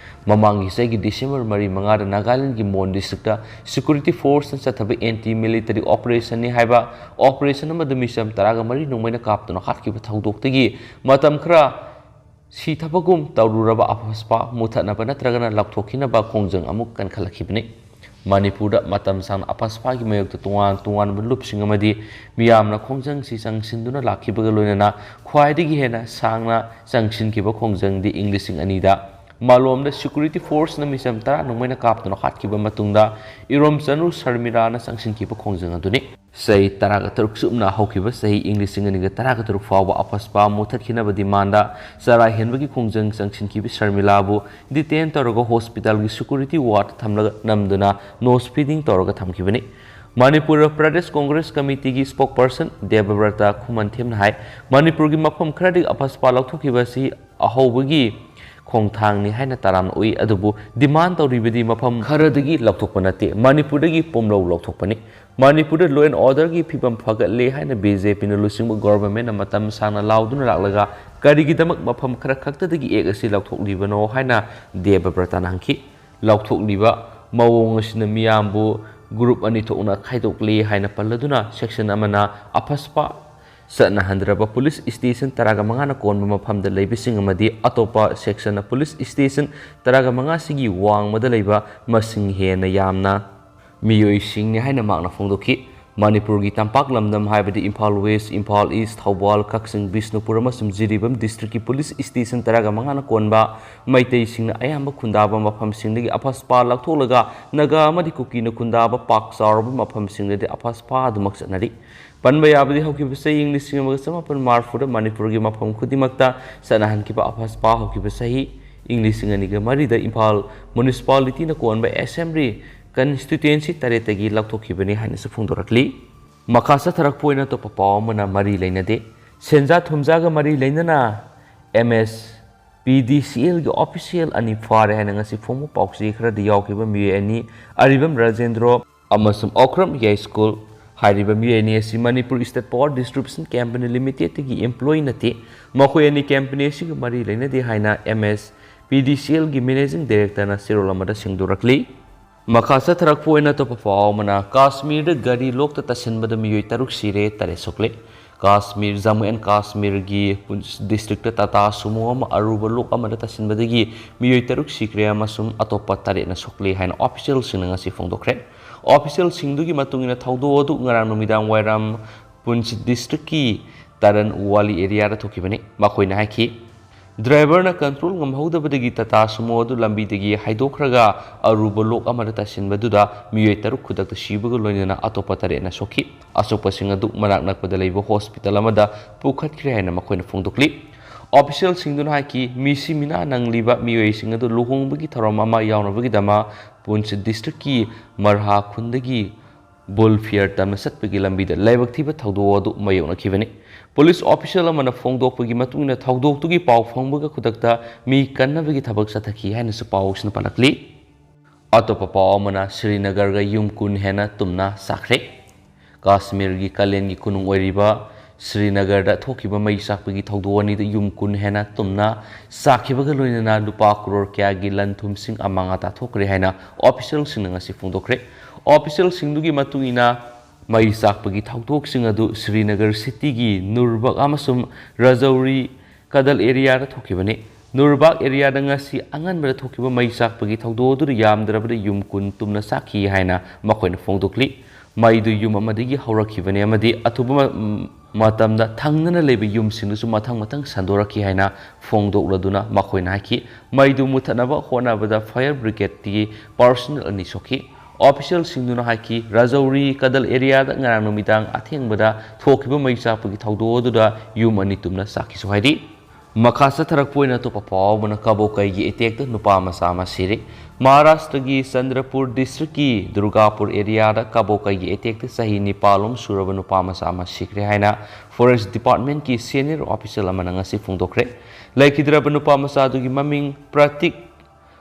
ꯃꯃꯥꯡꯒꯤ ꯆꯍꯤꯒꯤ ꯗꯤꯁꯦꯝꯕꯔ ꯃꯔꯤ ꯃꯉꯥꯗ ꯅꯥꯒꯥꯂꯦꯟꯗꯒꯤ ꯃꯣꯟ ꯗꯤꯁꯇ꯭ꯔꯤꯛꯇ ꯁꯦꯀ꯭ꯌꯨꯔꯤꯇꯤ ꯐꯣꯔꯁꯅ ꯆꯠꯊꯕ ꯑꯦꯟꯇꯤ ꯃꯤꯂꯤꯇꯔꯤ ꯑꯣꯄꯔꯦꯁꯟꯅꯤ ꯍꯥꯏꯕ ꯑꯣꯄꯔꯦꯁꯟ ꯑꯃꯗ ꯃꯤꯆꯝ ꯇꯔꯥꯒ ꯃꯔꯤ ꯅꯣꯡꯃꯩꯅ ꯀꯥꯞꯇꯨꯅ ꯍꯥꯠꯈꯤꯕ ꯊꯧꯗꯣꯛꯇꯒꯤ ꯃꯇꯝ ꯈꯔ ꯁꯤꯊꯕꯒꯨꯝ ꯇꯧꯔꯨꯔꯕ ꯑꯐꯁꯄꯥ ꯃꯨꯊꯠꯅꯕ ꯅꯠꯇ꯭ꯔꯒꯅ ꯂꯧꯊꯣꯛꯈꯤꯅꯕ ꯈꯣꯡꯖꯪ ꯑꯃꯨꯛ ꯀꯟꯈꯠꯂꯛꯈꯤꯕꯅꯤ꯫ ꯃꯅꯤꯄꯨꯔꯗ ꯃꯇꯝ ꯁꯥꯡꯅ ꯑꯐꯁꯄꯥꯒꯤ ꯃꯥꯌꯣꯛꯇ ꯇꯣꯉꯥꯟ ꯇꯣꯉꯥꯟꯕ ꯂꯨꯞꯁꯤꯡ ꯑꯃꯗꯤ ꯃꯤꯌꯥꯝꯅ ꯈꯣꯡꯖꯪꯁꯤ ꯆꯪꯁꯤꯟꯗꯨꯅ ꯂꯥꯛꯈꯤꯕꯒ ꯂꯣꯏꯅꯅ ꯈ꯭ꯋꯥꯏꯗꯒꯤ ꯍꯦꯟꯅ ꯁꯥꯡꯅ ꯆꯪꯁꯤꯟꯈꯤꯕ ꯈꯣꯡꯖꯪꯗꯤ ꯏꯪ ꯂꯤꯁꯤꯡ ꯑꯅꯤꯗ ꯃꯥꯂꯣꯝꯗ ꯁꯦꯀ꯭ꯌꯨꯔꯤꯇꯤ ꯐꯣꯔꯁꯅ ꯃꯤꯆꯝ ꯇꯔꯥ ꯅꯣꯡꯃꯩꯅ ꯀꯥꯞꯇꯨꯅ ꯍꯥꯠꯈꯤꯕ ꯃꯇꯨꯡꯗ ꯏꯔꯣꯝꯆꯅꯨ ꯁꯔꯃꯤꯂꯥꯅ ꯆꯪꯁꯤꯟꯈꯤꯕ ꯈꯣꯡꯖꯪ ꯑꯗꯨꯅꯤ꯫ ꯆꯍꯤ ꯇꯔꯥꯒ ꯇꯔꯨꯛ ꯆꯨꯞꯅ ꯍꯧꯈꯤꯕ ꯆꯍꯤ ꯏꯪ ꯂꯤꯁꯤꯡ ꯑꯅꯤꯒ ꯇꯔꯥꯒ ꯇꯔꯨꯛ ꯐꯥꯎꯕ ꯑꯐꯁꯄꯥ ꯃꯨꯊꯠꯈꯤꯅꯕ ꯗꯤꯃꯥꯟꯗ ꯆꯔꯥ ꯍꯦꯟꯕꯒꯤ ꯈꯣꯡꯖꯪ ꯆꯪꯁꯤꯟꯈꯤꯕ ꯁꯔꯃꯤꯂꯥꯕꯨ ꯗꯤꯇꯦꯟ ꯇꯧꯔꯒ ꯍꯣꯁꯄꯤꯇꯥꯜꯒꯤ ꯁꯦꯀ꯭ꯌꯨꯔꯤꯇꯤ ꯋꯥꯔꯗ ꯊꯝꯂꯒ ꯅꯝꯗꯨꯅ ꯅꯣꯁ ꯐꯤꯗꯤꯡ ꯇꯧꯔꯒ ꯊꯝꯈꯤꯕꯅꯤ꯫ ꯃꯅꯤꯄꯨꯔ ꯄ꯭ꯔꯗꯦꯁ ꯀꯣꯡꯒ꯭ꯔꯦꯁ ꯀꯃꯤꯇꯤꯒꯤ ꯁ꯭ꯄꯣꯛꯄꯔꯁꯟ ꯗꯦꯕꯕ꯭ꯔꯇ ꯈꯨꯃꯟꯊꯦꯝꯅ ꯍꯥꯏ, ꯃꯅꯤꯄꯨꯔꯒꯤ ꯃꯐꯝ ꯈꯔꯗꯒꯤ ꯑꯐꯁꯄꯥ ꯂꯧꯊꯣꯛꯈꯤꯕ ꯑꯁꯤ ꯑꯍꯧꯕꯒꯤ ꯈꯣꯡꯊꯥꯡꯅꯤ ꯍꯥꯏꯅ ꯇꯔꯥꯝꯅ ꯎꯏ꯫ ꯑꯗꯨꯕꯨ demand ꯇꯧꯔꯤꯕꯗꯤ ꯃꯐꯝ ꯈꯔꯗꯒꯤ ꯂꯧꯊꯣꯛꯄ ꯅꯠꯇꯦ, ꯃꯅꯤꯄꯨꯔꯗꯒꯤ ꯄꯨꯝꯂꯧ ꯂꯧꯊꯣꯛꯄꯅꯤ꯫ ꯃꯅꯤꯄꯨꯔꯗ law and order ꯒꯤ ꯐꯤꯕꯝ ꯐꯒꯠꯂꯦ ꯍꯥꯏꯅ BJP ꯅ ꯂꯨꯆꯤꯡꯕ government ꯅ ꯃꯇꯝ ꯁꯥꯡꯅ ꯂꯥꯎꯗꯨꯅ ꯂꯥꯛꯂꯒ ꯀꯔꯤꯒꯤꯗꯃꯛ ꯃꯐꯝ ꯈꯔ ꯈꯛꯇꯗꯒꯤ act ꯑꯁꯤ ꯂꯧꯊꯣꯛꯂꯤꯕꯅꯣ ꯍꯥꯏꯅ ꯗꯦꯕꯕ꯭ꯔꯇꯅ ꯍꯪꯈꯤ꯫ ꯂꯧꯊꯣꯛꯂꯤꯕ ꯃꯑꯣꯡ ꯑꯁꯤꯅ ꯃꯤꯌꯥꯝꯕꯨ group ꯑꯅꯤ ꯊꯣꯛꯅ ꯈꯥꯏꯗꯣꯛꯂꯤ ꯍꯥꯏꯅ ꯄꯜꯂꯗꯨꯅ section ꯑꯃꯅ ꯑꯐꯁꯄꯥ ꯆꯠꯅꯍꯟꯗ꯭ꯔꯕ police station ꯇꯔꯥꯒ ꯃꯉꯥꯅ ꯀꯣꯟꯕ ꯃꯐꯝꯗ ꯂꯩꯕꯁꯤꯡ ꯑꯃꯗꯤ ꯑꯇꯣꯞꯄ section ꯅ police station ꯇꯔꯥꯒ ꯃꯉꯥꯁꯤꯒꯤ ꯋꯥꯡꯃꯗ ꯂꯩꯕ ꯃꯁꯤꯡ ꯍꯦꯟꯅ ꯌꯥꯝꯅ ꯃꯤꯑꯣꯏꯁꯤꯡꯅꯤ ꯍꯥꯏꯅ ꯃꯍꯥꯛꯅ ꯐꯣꯡꯗꯣꯛꯈꯤ꯫ ꯃꯅꯤꯄꯨꯔꯒꯤ ꯇꯝꯄꯥꯛ ꯂꯝꯗꯝ ꯍꯥꯏꯕꯗꯤ ꯏꯝꯐꯥꯜ West, ꯏꯝꯐꯥꯜ East, ꯊꯧꯕꯥꯜ, ꯀꯛꯆꯤꯡ, ꯕꯤꯁꯅꯨꯄꯨꯔ ꯑꯃꯁꯨꯡ ꯖꯤꯔꯤꯕꯥꯝ district ꯀꯤ police station ꯇꯔꯥꯒ ꯃꯉꯥꯅ ꯀꯣꯟꯕ ꯃꯩꯇꯩꯁꯤꯡꯅ ꯑꯌꯥꯝꯕ ꯈꯨꯟꯗꯥꯕ ꯃꯐꯝꯁꯤꯡꯗꯒꯤ ꯑꯐꯁꯄꯥ ꯂꯧꯊꯣꯛꯂꯒ ꯅꯥꯒꯥ ꯑꯃꯗꯤ ꯀꯨꯀꯤꯅ ꯈꯨꯟꯗꯥꯕ ꯄꯥꯛ ꯆꯥꯎꯔꯕ ꯃꯐꯝꯁꯤꯡꯗꯗꯤ ꯑꯐꯁꯄꯥ ꯑꯗꯨꯃꯛ ꯆꯠꯅꯔꯤ꯫ ꯄꯟꯕ ꯌꯥꯕꯗꯤ ꯍꯧꯈꯤꯕ ꯆꯍꯤ ꯏꯪ ꯂꯤꯁꯤꯡ ꯑꯃꯒ ꯆꯃꯥꯄꯟ ꯃꯔꯤꯐꯨꯗ ꯃꯅꯤꯄꯨꯔꯒꯤ ꯃꯐꯝ ꯈꯨꯗꯤꯡꯃꯛꯇ ꯆꯠꯅꯍꯟꯈꯤꯕ ꯑꯐꯁꯄꯥ ꯍꯧꯈꯤꯕ ꯆꯍꯤ ꯏꯪ ꯂꯤꯁꯤꯡ ꯑꯅꯤꯒ ꯃꯔꯤꯗ ꯏꯝꯐꯥꯜ municipality ꯅ ꯀꯣꯟꯕ assembly constituency ꯇꯔꯦꯠꯇꯒꯤ ꯂꯧꯊꯣꯛꯈꯤꯕꯅꯤ ꯍꯥꯏꯅꯁꯨ ꯐꯣꯡꯗꯣꯔꯛꯂꯤ꯫ ꯃꯈꯥ ꯆꯠꯊꯔꯛꯄ ꯑꯣꯏꯅ ꯑꯇꯣꯞꯄ ꯄꯥꯎ ꯑꯃꯅ ꯃꯔꯤ ꯂꯩꯅꯗꯦ꯫ ꯁꯦꯟꯖꯥ ꯊꯨꯝꯖꯥꯒ ꯃꯔꯤ ꯂꯩꯅꯅ MSPDCL ꯒꯤ official ꯑꯅꯤ ꯐꯥꯔꯦ ꯍꯥꯏꯅ ꯉꯁꯤ ꯐꯣꯡꯕ ꯄꯥꯎꯆꯦ ꯈꯔꯗ ꯌꯥꯎꯈꯤꯕ ꯃꯤꯑꯣꯏ ꯑꯅꯤ, ꯑꯔꯤꯕꯝ ꯔꯥꯖꯦꯟꯗ꯭ꯔꯣ ꯑꯃꯁꯨꯡ ꯑꯣꯀ꯭ꯔꯝ ꯌꯥꯏꯁ꯭ꯀꯨꯜ ꯍꯥꯏꯔꯤꯕ ꯃꯤꯑꯣꯏ ꯑꯅꯤ ꯑꯁꯤ Manipur State Power Distribution Company Limited ꯇꯒꯤ employee ꯅꯠꯇꯦ꯫ ꯃꯈꯣꯏ ꯑꯅꯤ company ꯑꯁꯤꯒ ꯃꯔꯤ ꯂꯩꯅꯗꯦ ꯍꯥꯏꯅ MSPDCL ꯒꯤ managing director ꯅ ꯆꯦꯔꯣꯜ ꯑꯃꯗ ꯁꯦꯡꯗꯣꯔꯛꯂꯤ꯫ ꯃꯈꯥ ꯆꯠꯊꯔꯛꯄ ꯑꯣꯏꯅ ꯑꯇꯣꯞꯄ ꯄꯥꯎ ꯑꯃꯅ, ꯀꯥꯁꯃꯤꯔꯗ ꯒꯥꯔꯤ ꯂꯣꯛꯇ ꯇꯥꯁꯤꯟꯕꯗ ꯃꯤꯑꯣꯏ ꯇꯔꯨꯛ ꯁꯤꯔꯦ, ꯇꯔꯦꯠ ꯁꯣꯛꯂꯦ꯫ ꯀꯥꯁꯃꯤꯔ, ꯖꯝꯃꯨ ꯑꯦꯟ ꯀꯥꯁꯃꯤꯔꯒꯤ ꯄꯨꯟꯁ ꯗꯤꯁꯇ꯭ꯔꯤꯛꯇ ꯇꯥꯇꯥ ꯁꯨꯃꯣ ꯑꯃ ꯑꯔꯨꯕ ꯂꯣꯛ ꯑꯃꯗ ꯇꯥꯁꯤꯟꯕꯗꯒꯤ ꯃꯤꯑꯣꯏ ꯇꯔꯨꯛ ꯁꯤꯈ꯭ꯔꯦ ꯑꯃꯁꯨꯡ ꯑꯇꯣꯞꯄ ꯇꯔꯦꯠꯅ ꯁꯣꯛꯂꯦ ꯍꯥꯏꯅ official ꯁꯤꯡꯅ ꯉꯁꯤ ꯐꯣꯡꯗꯣꯛꯈ꯭ꯔꯦ꯫ Official ꯁꯤꯡꯗꯨꯒꯤ ꯃꯇꯨꯡ ꯏꯟꯅ, ꯊꯧꯗꯣꯛ ꯑꯗꯨ ꯉꯔꯥꯡ ꯅꯨꯃꯤꯗꯥꯡ ꯋꯥꯏꯔꯝ ꯄꯨꯟꯁ ꯗꯤꯁꯇ꯭ꯔꯤꯛꯀꯤ ꯇꯔꯟ ꯋꯥꯂꯤ ꯑꯦꯔꯤꯌꯥꯗ ꯊꯣꯛꯈꯤꯕꯅꯤ꯫ ꯃꯈꯣꯏꯅ ꯍꯥꯏꯈꯤ, ꯗ꯭ꯔꯥꯏꯚꯔꯅ control ꯉꯝꯍꯧꯗꯕꯗꯒꯤ ꯇꯥꯇꯥ ꯁꯨꯃꯣ ꯑꯗꯨ ꯂꯝꯕꯤꯗꯒꯤ ꯍꯥꯏꯗꯣꯛꯈ꯭ꯔꯒ ꯑꯔꯨꯕ ꯂꯣꯛ ꯑꯃꯗ ꯇꯥꯁꯤꯟꯕꯗꯨꯗ ꯃꯤꯑꯣꯏ ꯇꯔꯨꯛ ꯈꯨꯗꯛꯇ ꯁꯤꯕꯒ ꯂꯣꯏꯅꯅ ꯑꯇꯣꯞꯄ ꯇꯔꯦꯠꯅ ꯁꯣꯛꯈꯤ꯫ ꯑꯁꯣꯛꯄꯁꯤꯡ ꯑꯗꯨ ꯃꯅꯥꯛ ꯅꯛꯄꯗ ꯂꯩꯕ hospital ꯑꯃꯗ ꯄꯨꯈꯠꯈ꯭ꯔꯦ ꯍꯥꯏꯅ ꯃꯈꯣꯏꯅ ꯐꯣꯡꯗꯣꯛꯂꯤ꯫ Official ꯁꯤꯡꯗꯨꯅ ꯍꯥꯏꯈꯤ, ꯃꯤꯁꯤ ꯃꯤꯅꯥ ꯅꯪꯂꯤꯕ ꯃꯤꯑꯣꯏꯁꯤꯡ ꯑꯗꯨ ꯂꯨꯍꯣꯡꯕꯒꯤ ꯊꯧꯔꯝ ꯑꯃ ꯌꯥꯎꯅꯕꯒꯤꯗꯃꯛ ꯄꯨꯟꯁ ꯗꯤꯁꯇ꯭ꯔꯤꯛꯀꯤ ꯃꯔꯍꯥ ꯈꯨꯟꯗꯒꯤ ꯕꯨꯜ ꯐꯤꯌꯔ ꯇꯝꯅ ꯆꯠꯄꯒꯤ ꯂꯝꯕꯤꯗ ꯂꯥꯏꯕꯛ ꯊꯤꯕ ꯊꯧꯗꯣꯛ ꯑꯗꯨ ꯃꯥꯌꯣꯛꯅꯈꯤꯕꯅꯤ꯫ ꯄꯨꯂꯤꯁ ꯑꯣꯐꯤꯁꯤꯌꯦꯜ ꯑꯃꯅ ꯐꯣꯡꯗꯣꯛꯄꯒꯤ ꯃꯇꯨꯡ ꯏꯟꯅ, ꯊꯧꯗꯣꯛꯇꯨꯒꯤ ꯄꯥꯎ ꯐꯪꯕꯒ ꯈꯨꯗꯛꯇ ꯃꯤ ꯀꯟꯅꯕꯒꯤ ꯊꯕꯛ ꯆꯠꯊꯈꯤ ꯍꯥꯏꯅꯁꯨ ꯄꯥꯎꯁꯤꯅ ꯄꯜꯂꯛꯂꯤ꯫ ꯑꯇꯣꯞꯄ ꯄꯥꯎ ꯑꯃꯅ, ꯁ꯭ꯔꯤꯅꯒꯔꯒ ꯌꯨꯝ ꯀꯨꯟ ꯍꯦꯟꯅ ꯇꯨꯝꯅ ꯆꯥꯈ꯭ꯔꯦ꯫ ꯀꯥꯁꯃꯤꯔꯒꯤ ꯀꯥꯂꯦꯟꯒꯤ ꯀꯣꯅꯨꯡ ꯑꯣꯏꯔꯤꯕ ꯁ꯭ꯔꯤꯅꯒꯔꯗ ꯊꯣꯛꯈꯤꯕ ꯃꯩ ꯆꯥꯛꯄꯒꯤ ꯊꯧꯗꯣꯛ ꯑꯅꯤꯗ ꯌꯨꯝ ꯀꯨꯟ ꯍꯦꯟꯅ ꯇꯨꯝꯅ ꯆꯥꯛꯈꯤꯕꯒ ꯂꯣꯏꯅꯅ ꯂꯨꯄꯥ ꯀ꯭ꯔꯣꯔ ꯀꯌꯥꯒꯤ ꯂꯟ ꯊꯨꯝꯁꯤꯡ ꯑꯃꯥꯡ ꯑꯇꯥ ꯊꯣꯛꯈ꯭ꯔꯦ ꯍꯥꯏꯅ ꯑꯣꯐꯤꯁꯤꯌꯦꯜꯁꯤꯡꯅ ꯉꯁꯤ ꯐꯣꯡꯗꯣꯛꯈ꯭ꯔꯦ꯫ ꯑꯣꯐꯤꯁꯤꯌꯦꯜꯁꯤꯡꯗꯨꯒꯤ ꯃꯇꯨꯡ ꯏꯟꯅ, ꯃꯩ ꯆꯥꯛꯄꯒꯤ ꯊꯧꯗꯣꯛꯁꯤꯡ ꯑꯗꯨ ꯁ꯭ꯔꯤꯅꯒꯔ ꯁꯤꯇꯤꯒꯤ ꯅꯨꯔꯕꯥꯒ ꯑꯃꯁꯨꯡ ꯔꯖꯧꯔꯤ ꯀꯗꯜ ꯑꯦꯔꯤꯌꯥꯗ ꯊꯣꯛꯈꯤꯕꯅꯤ꯫ ꯅꯨꯔꯕꯥꯒ ꯑꯦꯔꯤꯌꯥꯗ ꯉꯁꯤ ꯑꯉꯟꯕꯗ ꯊꯣꯛꯈꯤꯕ ꯃꯩ ꯆꯥꯛꯄꯒꯤ ꯊꯧꯗꯣꯛ ꯑꯗꯨꯗ ꯌꯥꯝꯗ꯭ꯔꯕꯗ ꯌꯨꯝ ꯀꯨꯟ ꯇꯨꯝꯅ ꯆꯥꯛꯈꯤ ꯍꯥꯏꯅ ꯃꯈꯣꯏꯅ ꯐꯣꯡꯗꯣꯛꯂꯤ꯫ ꯃꯩꯗꯨ ꯌꯨꯝ ꯑꯃꯗꯒꯤ ꯍꯧꯔꯛꯈꯤꯕꯅꯤ ꯑꯃꯗꯤ ꯑꯊꯨꯕ ꯃ-, ꯃꯇꯝꯗ ꯊꯪꯅꯅ ꯂꯩꯕ ꯌꯨꯝꯁꯤꯡꯗꯁꯨ ꯃꯊꯪ ꯃꯊꯪ ꯁꯟꯗꯣꯔꯛꯈꯤ ꯍꯥꯏꯅ ꯐꯣꯡꯗꯣꯛꯂꯗꯨꯅ ꯃꯈꯣꯏꯅ ꯍꯥꯏꯈꯤ꯫ ꯃꯩꯗꯨ ꯃꯨꯊꯠꯅꯕ ꯍꯣꯠꯅꯕꯗ ꯐꯥꯌꯔ ꯕ꯭ꯔꯤꯒꯦꯗꯀꯤ ꯄꯥꯔꯁꯣꯅꯦꯜ ꯑꯅꯤ ꯁꯣꯛꯈꯤ꯫ ꯑꯣꯐꯤꯁꯤꯌꯦꯜꯁꯤꯡꯗꯨꯅ ꯍꯥꯏꯈꯤ, ꯔꯖꯧꯔꯤ ꯀꯗꯜ ꯑꯦꯔꯤꯌꯥꯗ ꯉꯔꯥꯡ ꯅꯨꯃꯤꯗꯥꯡ ꯑꯊꯦꯡꯕꯗ ꯊꯣꯛꯈꯤꯕ ꯃꯩ ꯆꯥꯛꯄꯒꯤ ꯊꯧꯗꯣꯛ ꯑꯗꯨꯗ ꯌꯨꯝ ꯑꯅꯤ ꯇꯨꯝꯅ ꯆꯥꯛꯈꯤꯁꯨ ꯍꯥꯏꯔꯤ꯫ ꯃꯈꯥ ꯆꯠꯊꯔꯛꯄ ꯑꯣꯏꯅ ꯑꯇꯣꯞꯄ ꯄꯥꯎ ꯑꯃꯅ, ꯀꯕꯣꯀꯩꯒꯤ ꯑꯦꯇꯦꯛꯇ ꯅꯨꯄꯥ ꯃꯆꯥ ꯑꯃ ꯁꯤꯔꯦ꯫ ꯃꯍꯥꯔꯥꯁꯇ꯭ꯔꯒꯤ ꯆꯟꯗ꯭ꯔꯄꯨꯔ ꯗꯤꯁꯇ꯭ꯔꯤꯛꯀꯤ ꯗꯨꯔꯒꯥꯄꯨꯔ ꯑꯦꯔꯤꯌꯥꯗ ꯀꯕꯣꯀꯩꯒꯤ ꯑꯦꯇꯦꯛꯇ ꯆꯍꯤ ꯅꯤꯄꯥꯜ ꯂꯣꯝ ꯁꯨꯔꯕ ꯅꯨꯄꯥ ꯃꯆꯥ ꯑꯃ ꯁꯤꯈ꯭ꯔꯦ ꯍꯥꯏꯅ ꯐꯣꯔꯦꯁ ꯗꯤꯄꯥꯔꯠꯃꯦꯟꯠꯀꯤ ꯁꯦꯅꯤꯌꯔ ꯑꯣꯐꯤꯁꯤꯌꯦꯜ ꯑꯃꯅ ꯉꯁꯤ ꯐꯣꯡꯗꯣꯛꯈ꯭ꯔꯦ꯫ ꯂꯩꯈꯤꯗ꯭ꯔꯕ ꯅꯨꯄꯥ ꯃꯆꯥ ꯑꯗꯨꯒꯤ ꯃꯃꯤꯡ ꯄ꯭ꯔꯇꯤꯛ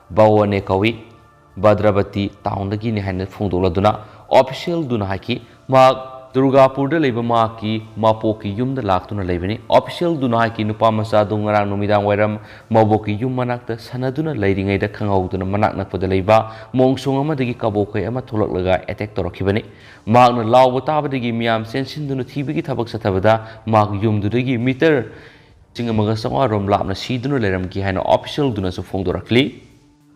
ꯕꯋꯣꯅꯦ ꯀꯧꯏ꯫ ꯚꯗ꯭ꯔꯕꯇꯤ ꯇꯥꯎꯟꯗꯒꯤꯅꯤ ꯍꯥꯏꯅ ꯐꯣꯡꯗꯣꯛꯂꯗꯨꯅ ꯑꯣꯐꯤꯁꯤꯌꯦꯜꯗꯨꯅ ꯍꯥꯏꯈꯤ, ꯃꯍꯥꯛ ꯗꯨꯔꯒꯥꯄꯨꯔꯗ ꯂꯩꯕ ꯃꯍꯥꯛꯀꯤ ꯃꯄꯣꯛꯀꯤ ꯌꯨꯝꯗ ꯂꯥꯛꯇꯨꯅ ꯂꯩꯕꯅꯤ꯫ ꯑꯣꯐꯤꯁꯤꯌꯦꯜꯗꯨꯅ ꯍꯥꯏꯈꯤ, ꯅꯨꯄꯥ ꯃꯆꯥꯗꯨ ꯉꯔꯥꯡ ꯅꯨꯃꯤꯗꯥꯡ ꯋꯥꯏꯔꯝ ꯃꯕꯣꯛꯀꯤ ꯌꯨꯝ ꯃꯅꯥꯛꯇ ꯁꯥꯟꯅꯗꯨꯅ ꯂꯩꯔꯤꯉꯩꯗ ꯈꯪꯍꯧꯗꯅ ꯃꯅꯥꯛ ꯅꯛꯄꯗ ꯂꯩꯕ ꯃꯣꯡꯁꯣꯡ ꯑꯃꯗꯒꯤ ꯀꯕꯣꯀꯩ ꯑꯃ ꯊꯣꯛꯂꯛꯂꯒ ꯑꯦꯇꯦꯛ ꯇꯧꯔꯛꯈꯤꯕꯅꯤ꯫ ꯃꯍꯥꯛꯅ ꯂꯥꯎꯕ ꯇꯥꯕꯗꯒꯤ ꯃꯤꯌꯥꯝ ꯆꯦꯟꯁꯤꯟꯗꯨꯅ ꯊꯤꯕꯒꯤ ꯊꯕꯛ ꯆꯠꯊꯕꯗ ꯃꯍꯥꯛ ꯌꯨꯝꯗꯨꯗꯒꯤ ꯃꯤꯇꯔ ꯂꯤꯁꯤꯡ ꯑꯃꯒ ꯆꯥꯝꯃꯉꯥ ꯔꯣꯝ ꯂꯥꯞꯅ ꯁꯤꯗꯨꯅ ꯂꯩꯔꯝꯈꯤ ꯍꯥꯏꯅ ꯑꯣꯐꯤꯁꯤꯌꯦꯜꯗꯨꯅꯁꯨ ꯐꯣꯡꯗꯣꯔꯛꯂꯤ꯫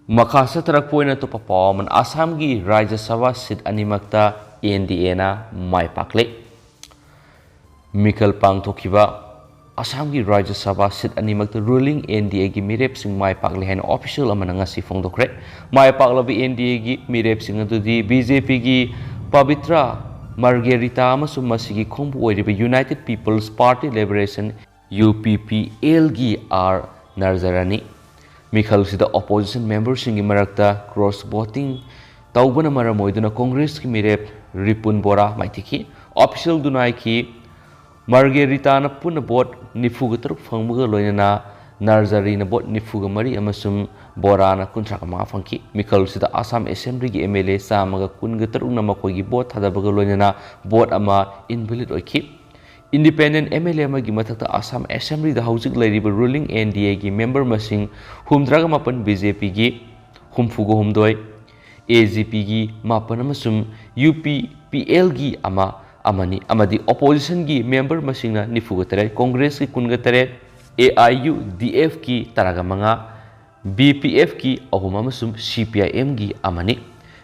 ꯃꯈꯥ ꯆꯠꯊꯔꯛꯄ ꯑꯣꯏꯅ ꯑꯇꯣꯞꯄ ꯄꯥꯎ ꯑꯃꯅ, ꯑꯁꯥꯝꯒꯤ ꯔꯥꯖ꯭ꯌ ꯁꯚꯥ ꯁꯤꯠ ꯑꯅꯤꯃꯛꯇ ꯑꯦꯟ ꯗꯤ ꯑꯦꯅ ꯃꯥꯏ ꯄꯥꯛꯂꯦ꯫ ꯃꯤꯈꯜ ꯄꯥꯡꯊꯣꯛꯈꯤꯕ ꯑꯁꯥꯝꯒꯤ ꯔꯥꯖ꯭ꯌ ꯁꯚꯥ ꯁꯤꯠ ꯑꯅꯤꯃꯛꯇ ꯔꯨꯂꯤꯡ ꯑꯦꯟ ꯗꯤ ꯑꯦꯒꯤ ꯃꯤꯔꯦꯞꯁꯤꯡ ꯃꯥꯏ ꯄꯥꯛꯂꯦ ꯍꯥꯏꯅ ꯑꯣꯐꯤꯁꯤꯌꯦꯜ ꯑꯃꯅ ꯉꯁꯤ ꯐꯣꯡꯗꯣꯛꯈ꯭ꯔꯦ꯫ ꯃꯥꯏ ꯄꯥꯛꯂꯕ ꯑꯦꯟ ꯗꯤ ꯑꯦꯒꯤ ꯃꯤꯔꯦꯞꯁꯤꯡ ꯑꯗꯨꯗꯤ ꯕꯤ ꯖꯦ ꯄꯤꯒꯤ ꯄꯕꯤꯇ꯭ꯔ ꯃꯥꯔꯒꯦꯔꯤꯇꯥ ꯑꯃꯁꯨꯡ ꯃꯁꯤꯒꯤ ꯈꯣꯡꯕꯨ ꯑꯣꯏꯔꯤꯕ united people's party liberation, U P P ꯑꯦꯜꯒꯤ ꯑꯥꯔ ꯅꯔꯖꯔꯥꯅꯤ꯫ ꯃꯤꯈꯜꯁꯤꯗ ꯑꯣꯄꯣꯖꯤꯁꯟ ꯃꯦꯝꯕꯔꯁꯤꯡꯒꯤ ꯃꯔꯛꯇ ꯀ꯭ꯔꯣꯁ ꯚꯣꯇꯤꯡ ꯇꯧꯕꯅ ꯃꯔꯝ ꯑꯣꯏꯗꯨꯅ ꯀꯣꯡꯒ꯭ꯔꯦꯁꯀꯤ ꯃꯤꯔꯦꯞ ꯔꯤꯄꯨꯟ ꯕꯣꯔꯥ ꯃꯥꯏꯊꯤꯈꯤ꯫ ꯑꯣꯐꯤꯁꯤꯌꯦꯜꯗꯨꯅ ꯍꯥꯏꯈꯤ, ꯃꯥꯔꯒꯦꯔꯤꯇꯥꯅ ꯄꯨꯟꯅ ꯚꯣꯠ ꯅꯤꯐꯨꯒ ꯇꯔꯨꯛ ꯐꯪꯕꯒ ꯂꯣꯏꯅꯅ ꯅꯥꯔꯖꯥꯔꯤꯅ ꯚꯣꯠ ꯅꯤꯐꯨꯒ ꯃꯔꯤ ꯑꯃꯁꯨꯡ ꯕꯣꯔꯥꯅ ꯀꯨꯟꯊ꯭ꯔꯥꯒ ꯃꯉꯥ ꯐꯪꯈꯤ꯫ ꯃꯤꯈꯜꯁꯤꯗ ꯑꯁꯥꯝ ꯑꯦꯁꯦꯝꯕ꯭ꯂꯤꯒꯤ ꯑꯦꯝ ꯑꯦꯜ ꯑꯦ ꯆꯥꯝꯃꯒ ꯀꯨꯟꯒ ꯇꯔꯨꯛꯅ ꯃꯈꯣꯏꯒꯤ ꯚꯣꯠ ꯊꯥꯗꯕꯒ ꯂꯣꯏꯅꯅ ꯚꯣꯠ ꯑꯃ ꯏꯟꯚꯦꯂꯤꯗ ꯑꯣꯏꯈꯤ꯫ ꯏꯟꯗꯤꯄꯦꯟꯗꯦꯟ ꯑꯦꯝ ꯑꯦꯜ ꯑꯦ ꯑꯃꯒꯤ ꯃꯊꯛꯇ ꯑꯁꯥꯝ ꯑꯦꯁꯦꯝꯕ꯭ꯂꯤꯗ ꯍꯧꯖꯤꯛ ꯂꯩꯔꯤꯕ ꯔꯨꯂꯤꯡ ꯑꯦꯟ ꯗꯤ ꯑꯦꯒꯤ ꯃꯦꯝꯕꯔ ꯃꯁꯤꯡ ꯍꯨꯝꯗ꯭ꯔꯥꯒ ꯃꯥꯄꯟ, ꯕꯤ ꯖꯦ ꯄꯤꯒꯤ ꯍꯨꯝꯐꯨꯒ ꯍꯨꯝꯗꯣꯏ, ꯑꯦ ꯖꯤ ꯄꯤꯒꯤ ꯃꯥꯄꯟ ꯑꯃꯁꯨꯡ ꯌꯨ ꯄꯤ ꯄꯤ ꯑꯦꯜꯒꯤ ꯑꯃ ꯑꯃꯅꯤ ꯑꯃꯗꯤ ꯑꯣꯄꯣꯖꯤꯁꯟꯒꯤ ꯃꯦꯝꯕꯔ ꯃꯁꯤꯡꯅ ꯅꯤꯐꯨꯒ ꯇꯔꯦꯠ, ꯀꯣꯡꯒ꯭ꯔꯦꯁꯀꯤ ꯀꯨꯟꯒ ꯇꯔꯦꯠ, ꯑꯦ ꯑꯥꯏ ꯌꯨ ꯗꯤ ꯑꯦꯐꯀꯤ ꯇꯔꯥꯒ ꯃꯉꯥ, ꯕꯤ ꯄꯤ ꯑꯦꯐꯀꯤ ꯑꯍꯨꯝ ꯑꯃꯁꯨꯡ ꯁꯤ ꯄꯤ ꯑꯥꯏ ꯑꯦꯝꯒꯤ ꯑꯃꯅꯤ꯫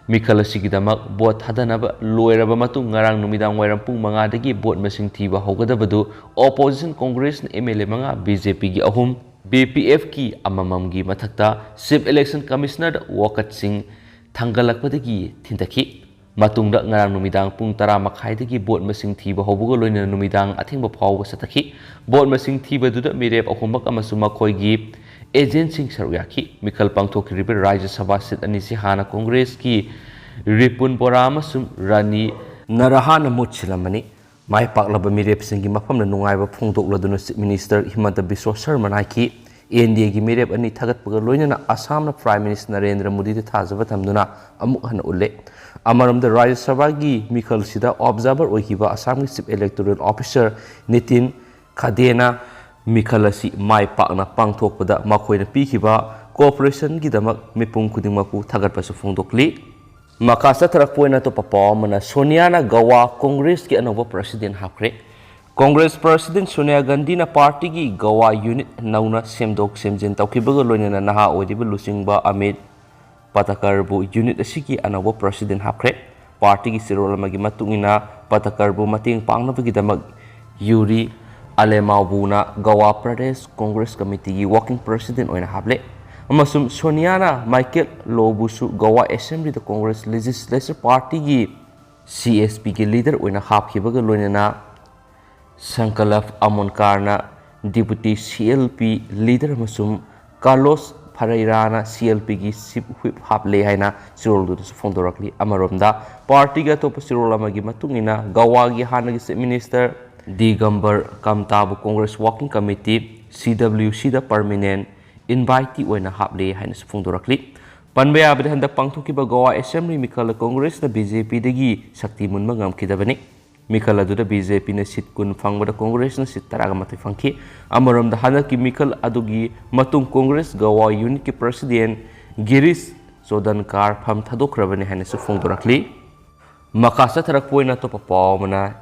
ꯃꯤꯈꯜ ꯑꯁꯤꯒꯤꯗꯃꯛ ꯚꯣꯠ ꯊꯥꯗꯅꯕ ꯂꯣꯏꯔꯕ ꯃꯇꯨꯡ ꯉꯔꯥꯡ ꯅꯨꯃꯤꯗꯥꯡ ꯋꯥꯏꯔꯝ ꯄꯨꯡ ꯃꯉꯥꯗꯒꯤ ꯚꯣꯠ ꯃꯁꯤꯡ ꯊꯤꯕ ꯍꯧꯒꯗꯕꯗꯨ ꯑꯣꯄꯣꯖꯤꯁꯟ ꯀꯣꯡꯒ꯭ꯔꯦꯁꯅ ꯑꯦꯝ ꯑꯦꯜ ꯑꯦ ꯃꯉꯥ, ꯕꯤ ꯖꯦ ꯄꯤꯒꯤ ꯑꯍꯨꯝ, ꯕꯤ ꯄꯤ ꯑꯦꯐꯀꯤ ꯑꯃꯃꯝꯒꯤ ꯃꯊꯛꯇ ꯆꯤꯐ ꯏꯂꯦꯛꯁꯟ ꯀꯃꯤꯁꯅꯔꯗ ꯋꯥꯀꯠꯁꯤꯡ ꯊꯥꯡꯒꯠꯂꯛꯄꯗꯒꯤ ꯊꯤꯟꯊꯈꯤ꯫ ꯃꯇꯨꯡꯗ ꯉꯔꯥꯡ ꯅꯨꯃꯤꯗꯥꯡ ꯄꯨꯡ ꯇꯔꯥ ꯃꯈꯥꯏꯗꯒꯤ ꯚꯣꯠ ꯃꯁꯤꯡ ꯊꯤꯕ ꯍꯧꯕꯒ ꯂꯣꯏꯅꯅ ꯅꯨꯃꯤꯗꯥꯡ ꯑꯊꯦꯡꯕ ꯐꯥꯎꯕ ꯆꯠꯊꯈꯤ꯫ ꯚꯣꯠ ꯃꯁꯤꯡ ꯊꯤꯕꯗꯨꯗ ꯃꯤꯔꯦꯞ ꯑꯍꯨꯝꯃꯛ ꯑꯃꯁꯨꯡ ꯃꯈꯣꯏꯒꯤ ꯑꯦꯖꯦꯟꯠꯁꯤꯡ ꯁꯔꯨꯛ ꯌꯥꯈꯤ꯫ ꯃꯤꯈꯜ ꯄꯥꯡꯊꯣꯛꯈꯤꯔꯤꯕ ꯔꯥꯖ꯭ꯌ ꯁꯚꯥ ꯁꯤꯠ ꯑꯅꯤꯁꯤ ꯍꯥꯟꯅ ꯀꯣꯡꯒ꯭ꯔꯦꯁꯀꯤ ꯔꯤꯄꯨꯟ ꯕꯣꯔꯥ ꯑꯃꯁꯨꯡ ꯔꯥꯅꯤ ꯅꯔꯍꯥꯅ ꯃꯍꯨꯠ ꯁꯤꯜꯂꯝꯕꯅꯤ꯫ ꯃꯥꯏ ꯄꯥꯛꯂꯕ ꯃꯤꯔꯦꯞꯁꯤꯡꯒꯤ ꯃꯐꯝꯗ ꯅꯨꯡꯉꯥꯏꯕ ꯐꯣꯡꯗꯣꯛꯂꯗꯨꯅ ꯆꯤꯐ ꯃꯤꯅꯤꯁꯇꯔ ꯍꯤꯃꯟꯇ ꯕꯤꯁ꯭ꯋ ꯁꯔꯃꯅ ꯍꯥꯏꯈꯤ, ꯑꯦꯟ ꯗꯤ ꯑꯦꯒꯤ ꯃꯤꯔꯦꯞ ꯑꯅꯤ ꯊꯥꯒꯠꯄꯒ ꯂꯣꯏꯅꯅ ꯑꯁꯥꯝꯅ ꯄ꯭ꯔꯥꯏꯝ ꯃꯤꯅꯤꯁꯇꯔ ꯅꯔꯦꯟꯗ꯭ꯔ ꯃꯣꯗꯤꯗ ꯊꯥꯖꯕ ꯊꯝꯗꯨꯅ ꯑꯃꯨꯛ ꯍꯟꯅ ꯎꯠꯂꯦ꯫ ꯑꯃꯔꯣꯝꯗ ꯔꯥꯖ꯭ꯌ ꯁꯚꯥꯒꯤ ꯃꯤꯈꯜꯁꯤꯗ ꯑꯣꯕꯖꯥꯔꯚꯔ ꯑꯣꯏꯈꯤꯕ ꯑꯁꯥꯝꯒꯤ ꯆꯤꯐ ꯏꯂꯦꯛꯇꯣꯔꯦꯜ ꯑꯣꯐꯤꯁꯥꯔ ꯅꯤꯇꯤꯟ ꯈꯥꯗꯦꯅ ꯃꯤꯈꯜ ꯑꯁꯤ ꯃꯥꯏ ꯄꯥꯛꯅ ꯄꯥꯡꯊꯣꯛꯄꯗ ꯃꯈꯣꯏꯅ ꯄꯤꯈꯤꯕ ꯀꯣꯑꯣꯄꯔꯦꯁꯟꯒꯤꯗꯃꯛ ꯃꯤꯄꯨꯝ ꯈꯨꯗꯤꯡꯃꯛꯄꯨ ꯊꯥꯒꯠꯄꯁꯨ ꯐꯣꯡꯗꯣꯛꯂꯤ꯫ ꯃꯈꯥ ꯆꯠꯊꯔꯛꯄ ꯑꯣꯏꯅ ꯑꯇꯣꯞꯄ ꯄꯥꯎ ꯑꯃꯅ, ꯁꯣꯅꯤꯌꯥꯅ ꯒꯋꯥ ꯀꯣꯡꯒ꯭ꯔꯦꯁꯀꯤ ꯑꯅꯧꯕ ꯄ꯭ꯔꯁꯤꯗꯦꯟ ꯍꯥꯞꯈ꯭ꯔꯦ꯫ ꯀꯣꯡꯒ꯭ꯔꯦꯁ ꯄ꯭ꯔꯁꯤꯗꯦꯟ ꯁꯣꯅꯤꯌꯥ ꯒꯥꯟꯙꯤꯅ ꯄꯥꯔꯇꯤꯒꯤ ꯒꯋꯥ ꯌꯨꯅꯤꯠ ꯅꯧꯅ ꯁꯦꯝꯗꯣꯛ ꯁꯦꯝꯖꯤꯟ ꯇꯧꯈꯤꯕꯒ ꯂꯣꯏꯅꯅ ꯅꯍꯥ ꯑꯣꯏꯔꯤꯕ ꯂꯨꯆꯤꯡꯕ ꯑꯃꯤꯠ ꯄꯇꯀꯔꯕꯨ ꯌꯨꯅꯤꯠ ꯑꯁꯤꯒꯤ ꯑꯅꯧꯕ ꯄ꯭ꯔꯁꯤꯗꯦꯟ ꯍꯥꯞꯈ꯭ꯔꯦ꯫ ꯄꯥꯔꯇꯤꯒꯤ ꯆꯦꯔꯣꯜ ꯑꯃꯒꯤ ꯃꯇꯨꯡ ꯏꯟꯅ, ꯄꯇꯀꯔꯕꯨ ꯃꯇꯦꯡ ꯄꯥꯡꯅꯕꯒꯤꯗꯃꯛ ꯌꯨꯔꯤ ꯑꯂꯦꯃꯥꯎꯕꯨꯅ ꯒꯋꯥ ꯄ꯭ꯔꯗꯦꯁ ꯀꯣꯡꯒ꯭ꯔꯦꯁ ꯀꯃꯤꯇꯤꯒꯤ ꯋꯥꯔꯀꯤꯡ ꯄ꯭ꯔꯁꯤꯗꯦꯟ ꯑꯣꯏꯅ ꯍꯥꯞꯂꯦ, ꯑꯃꯁꯨꯡ ꯁꯣꯅꯤꯌꯥꯅ ꯃꯥꯏꯀꯦꯜ ꯂꯣꯕꯨꯁꯨ ꯒꯋꯥ ꯑꯦꯁꯦꯝꯕ꯭ꯂꯤꯗ ꯀꯣꯡꯒ꯭ꯔꯦꯁ ꯂꯦꯖꯤꯁꯂꯦꯆꯔ ꯄꯥꯔꯇꯤꯒꯤ, ꯁꯤ ꯑꯦꯁ ꯄꯤꯒꯤ, ꯂꯤꯗꯔ ꯑꯣꯏꯅ ꯍꯥꯞꯈꯤꯕꯒ ꯂꯣꯏꯅꯅ ꯁꯪꯀꯂꯞ ꯑꯃꯣꯟꯀꯥꯔꯅ deputy C L P leader ꯑꯃꯁꯨꯡ ꯀꯥꯔꯂꯣꯁ ꯐꯔꯩꯔꯥꯅ ꯁꯤ ꯑꯦꯜ ꯄꯤꯒꯤ ꯆꯤꯐ ꯍꯨꯏꯞ ꯍꯥꯞꯂꯦ ꯍꯥꯏꯅ ꯆꯤꯔꯣꯜꯗꯨꯅꯁꯨ ꯐꯣꯡꯗꯣꯔꯛꯂꯤ꯫ ꯑꯃꯔꯣꯝꯗ, ꯄꯥꯔꯇꯤꯒꯤ ꯑꯇꯣꯞꯄ ꯆꯤꯔꯣꯜ ꯑꯃꯒꯤ ꯃꯇꯨꯡ ꯏꯟꯅ, ꯒꯋꯥꯒꯤ ꯍꯥꯟꯅꯒꯤ ꯆꯤꯐ ꯃꯤꯅꯤꯁꯇꯔ ꯗꯤꯒꯝꯕꯔ ꯀꯝꯇꯥꯕꯨ Congress working committee, C W ꯁꯤꯗ ꯄꯔꯃꯤꯅꯦꯟ ꯏꯟꯚꯥꯏꯇꯤ ꯑꯣꯏꯅ ꯍꯥꯞꯂꯦ ꯍꯥꯏꯅꯁꯨ ꯐꯣꯡꯗꯣꯔꯛꯂꯤ꯫ ꯄꯟꯕ ꯌꯥꯕꯗꯤ, ꯍꯟꯗꯛ ꯄꯥꯡꯊꯣꯛꯈꯤꯕ ꯒꯋꯥ ꯑꯦꯁꯦꯝꯕ꯭ꯂꯤ ꯃꯤꯈꯜꯗ ꯀꯣꯡꯒ꯭ꯔꯦꯁꯅ ꯕꯤ ꯖꯦ ꯄꯤꯗꯒꯤ ꯁꯛꯇꯤ ꯃꯨꯟꯕ ꯉꯝꯈꯤꯗꯕꯅꯤ꯫ ꯃꯤꯈꯜ ꯑꯗꯨꯗ ꯕꯤ ꯖꯦ ꯄꯤꯅ ꯁꯤꯠ ꯀꯨꯟ ꯐꯪꯕꯗ ꯀꯣꯡꯒ꯭ꯔꯦꯁꯅ ꯁꯤꯠ ꯇꯔꯥꯒ ꯃꯥꯊꯣꯏ ꯐꯪꯈꯤ꯫ ꯑꯃꯔꯣꯝꯗ, ꯍꯟꯗꯛꯀꯤ ꯃꯤꯈꯜ ꯑꯗꯨꯒꯤ ꯃꯇꯨꯡ ꯀꯣꯡꯒ꯭ꯔꯦꯁ ꯒꯋꯥ ꯌꯨꯅꯤꯠꯀꯤ ꯄ꯭ꯔꯁꯤꯗꯦꯟ ꯒꯤꯔꯤꯁ ꯆꯣꯗꯟꯀꯥꯔ ꯐꯝ ꯊꯥꯗꯣꯛꯈ꯭ꯔꯕꯅꯤ ꯍꯥꯏꯅꯁꯨ ꯐꯣꯡꯗꯣꯔꯛꯂꯤ꯫ ꯃꯈꯥ ꯆꯠꯊꯔꯛꯄ ꯑꯣꯏꯅ ꯑꯇꯣꯞꯄ ꯄꯥꯎ ꯑꯃꯅ,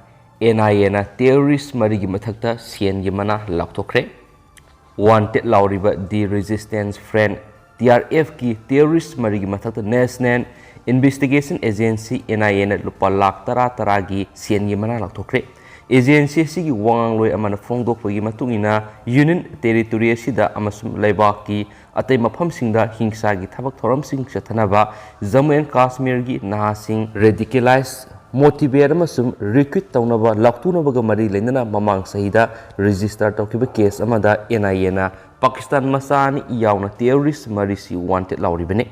ꯑꯦꯟ ꯑꯥꯏ ꯑꯦꯅ ꯇꯦꯔꯣꯔꯤꯁ ꯃꯔꯤꯒꯤ ꯃꯊꯛꯇ ꯁꯦꯟꯒꯤ ꯃꯅꯥ ꯂꯥꯎꯊꯣꯛꯈ꯭ꯔꯦ꯫ ꯋꯥꯟꯇꯦꯗ ꯂꯥꯎꯔꯤꯕ the resistance front, T R ꯑꯦꯐꯀꯤ ꯇꯦꯔꯣꯔꯤꯁ ꯃꯔꯤꯒꯤ ꯃꯊꯛꯇ national investigation agency, N I ꯑꯦꯅ ꯂꯨꯄꯥ ꯂꯥꯈ ꯇꯔꯥ ꯇꯔꯥꯒꯤ ꯁꯦꯟꯒꯤ ꯃꯅꯥ ꯂꯥꯎꯊꯣꯛꯈ꯭ꯔꯦ꯫ ꯑꯦꯖꯦꯟꯁꯤ ꯑꯁꯤꯒꯤ ꯋꯥꯉꯥꯡꯂꯣꯏ ꯑꯃꯅ ꯐꯣꯡꯗꯣꯛꯄꯒꯤ ꯃꯇꯨꯡ ꯏꯟꯅ, ꯌꯨꯅꯤꯌꯟ ꯇꯦꯔꯤꯇꯣꯔꯤ ꯑꯁꯤꯗ ꯑꯃꯁꯨꯡ ꯂꯩꯕꯥꯛꯀꯤ ꯑꯇꯩ ꯃꯐꯝꯁꯤꯡꯗ ꯍꯤꯡꯁꯥꯒꯤ ꯊꯕꯛ ꯊꯧꯔꯝꯁꯤꯡ ꯆꯠꯊꯅꯕ ꯖꯝꯃꯨ ꯑꯦꯟ ꯀꯥꯁꯃꯤꯔꯒꯤ ꯅꯍꯥꯁꯤꯡ ꯔꯦꯗꯤꯀꯦꯂꯥꯏꯖ, ꯃꯣꯇꯤꯚꯦꯠ ꯑꯃꯁꯨꯡ ꯔꯤꯀ꯭ꯔꯨꯠ ꯇꯧꯅꯕ ꯂꯥꯎꯊꯣꯛꯅꯕꯒ ꯃꯔꯤ ꯂꯩꯅꯅ ꯃꯃꯥꯡ ꯆꯍꯤꯗ ꯔꯦꯖꯤꯁꯇꯔ ꯇꯧꯈꯤꯕ ꯀꯦꯁ ꯑꯃꯗ ꯑꯦꯟ ꯑꯥꯏ ꯑꯦꯅ ꯄꯥꯀꯤꯁꯇꯥꯟ ꯃꯆꯥ ꯑꯅꯤ ꯌꯥꯎꯅ ꯇꯦꯔꯣꯔꯤꯁ ꯃꯔꯤꯁꯤ ꯋꯥꯟꯇꯦꯗ ꯂꯥꯎꯔꯤꯕꯅꯤ꯫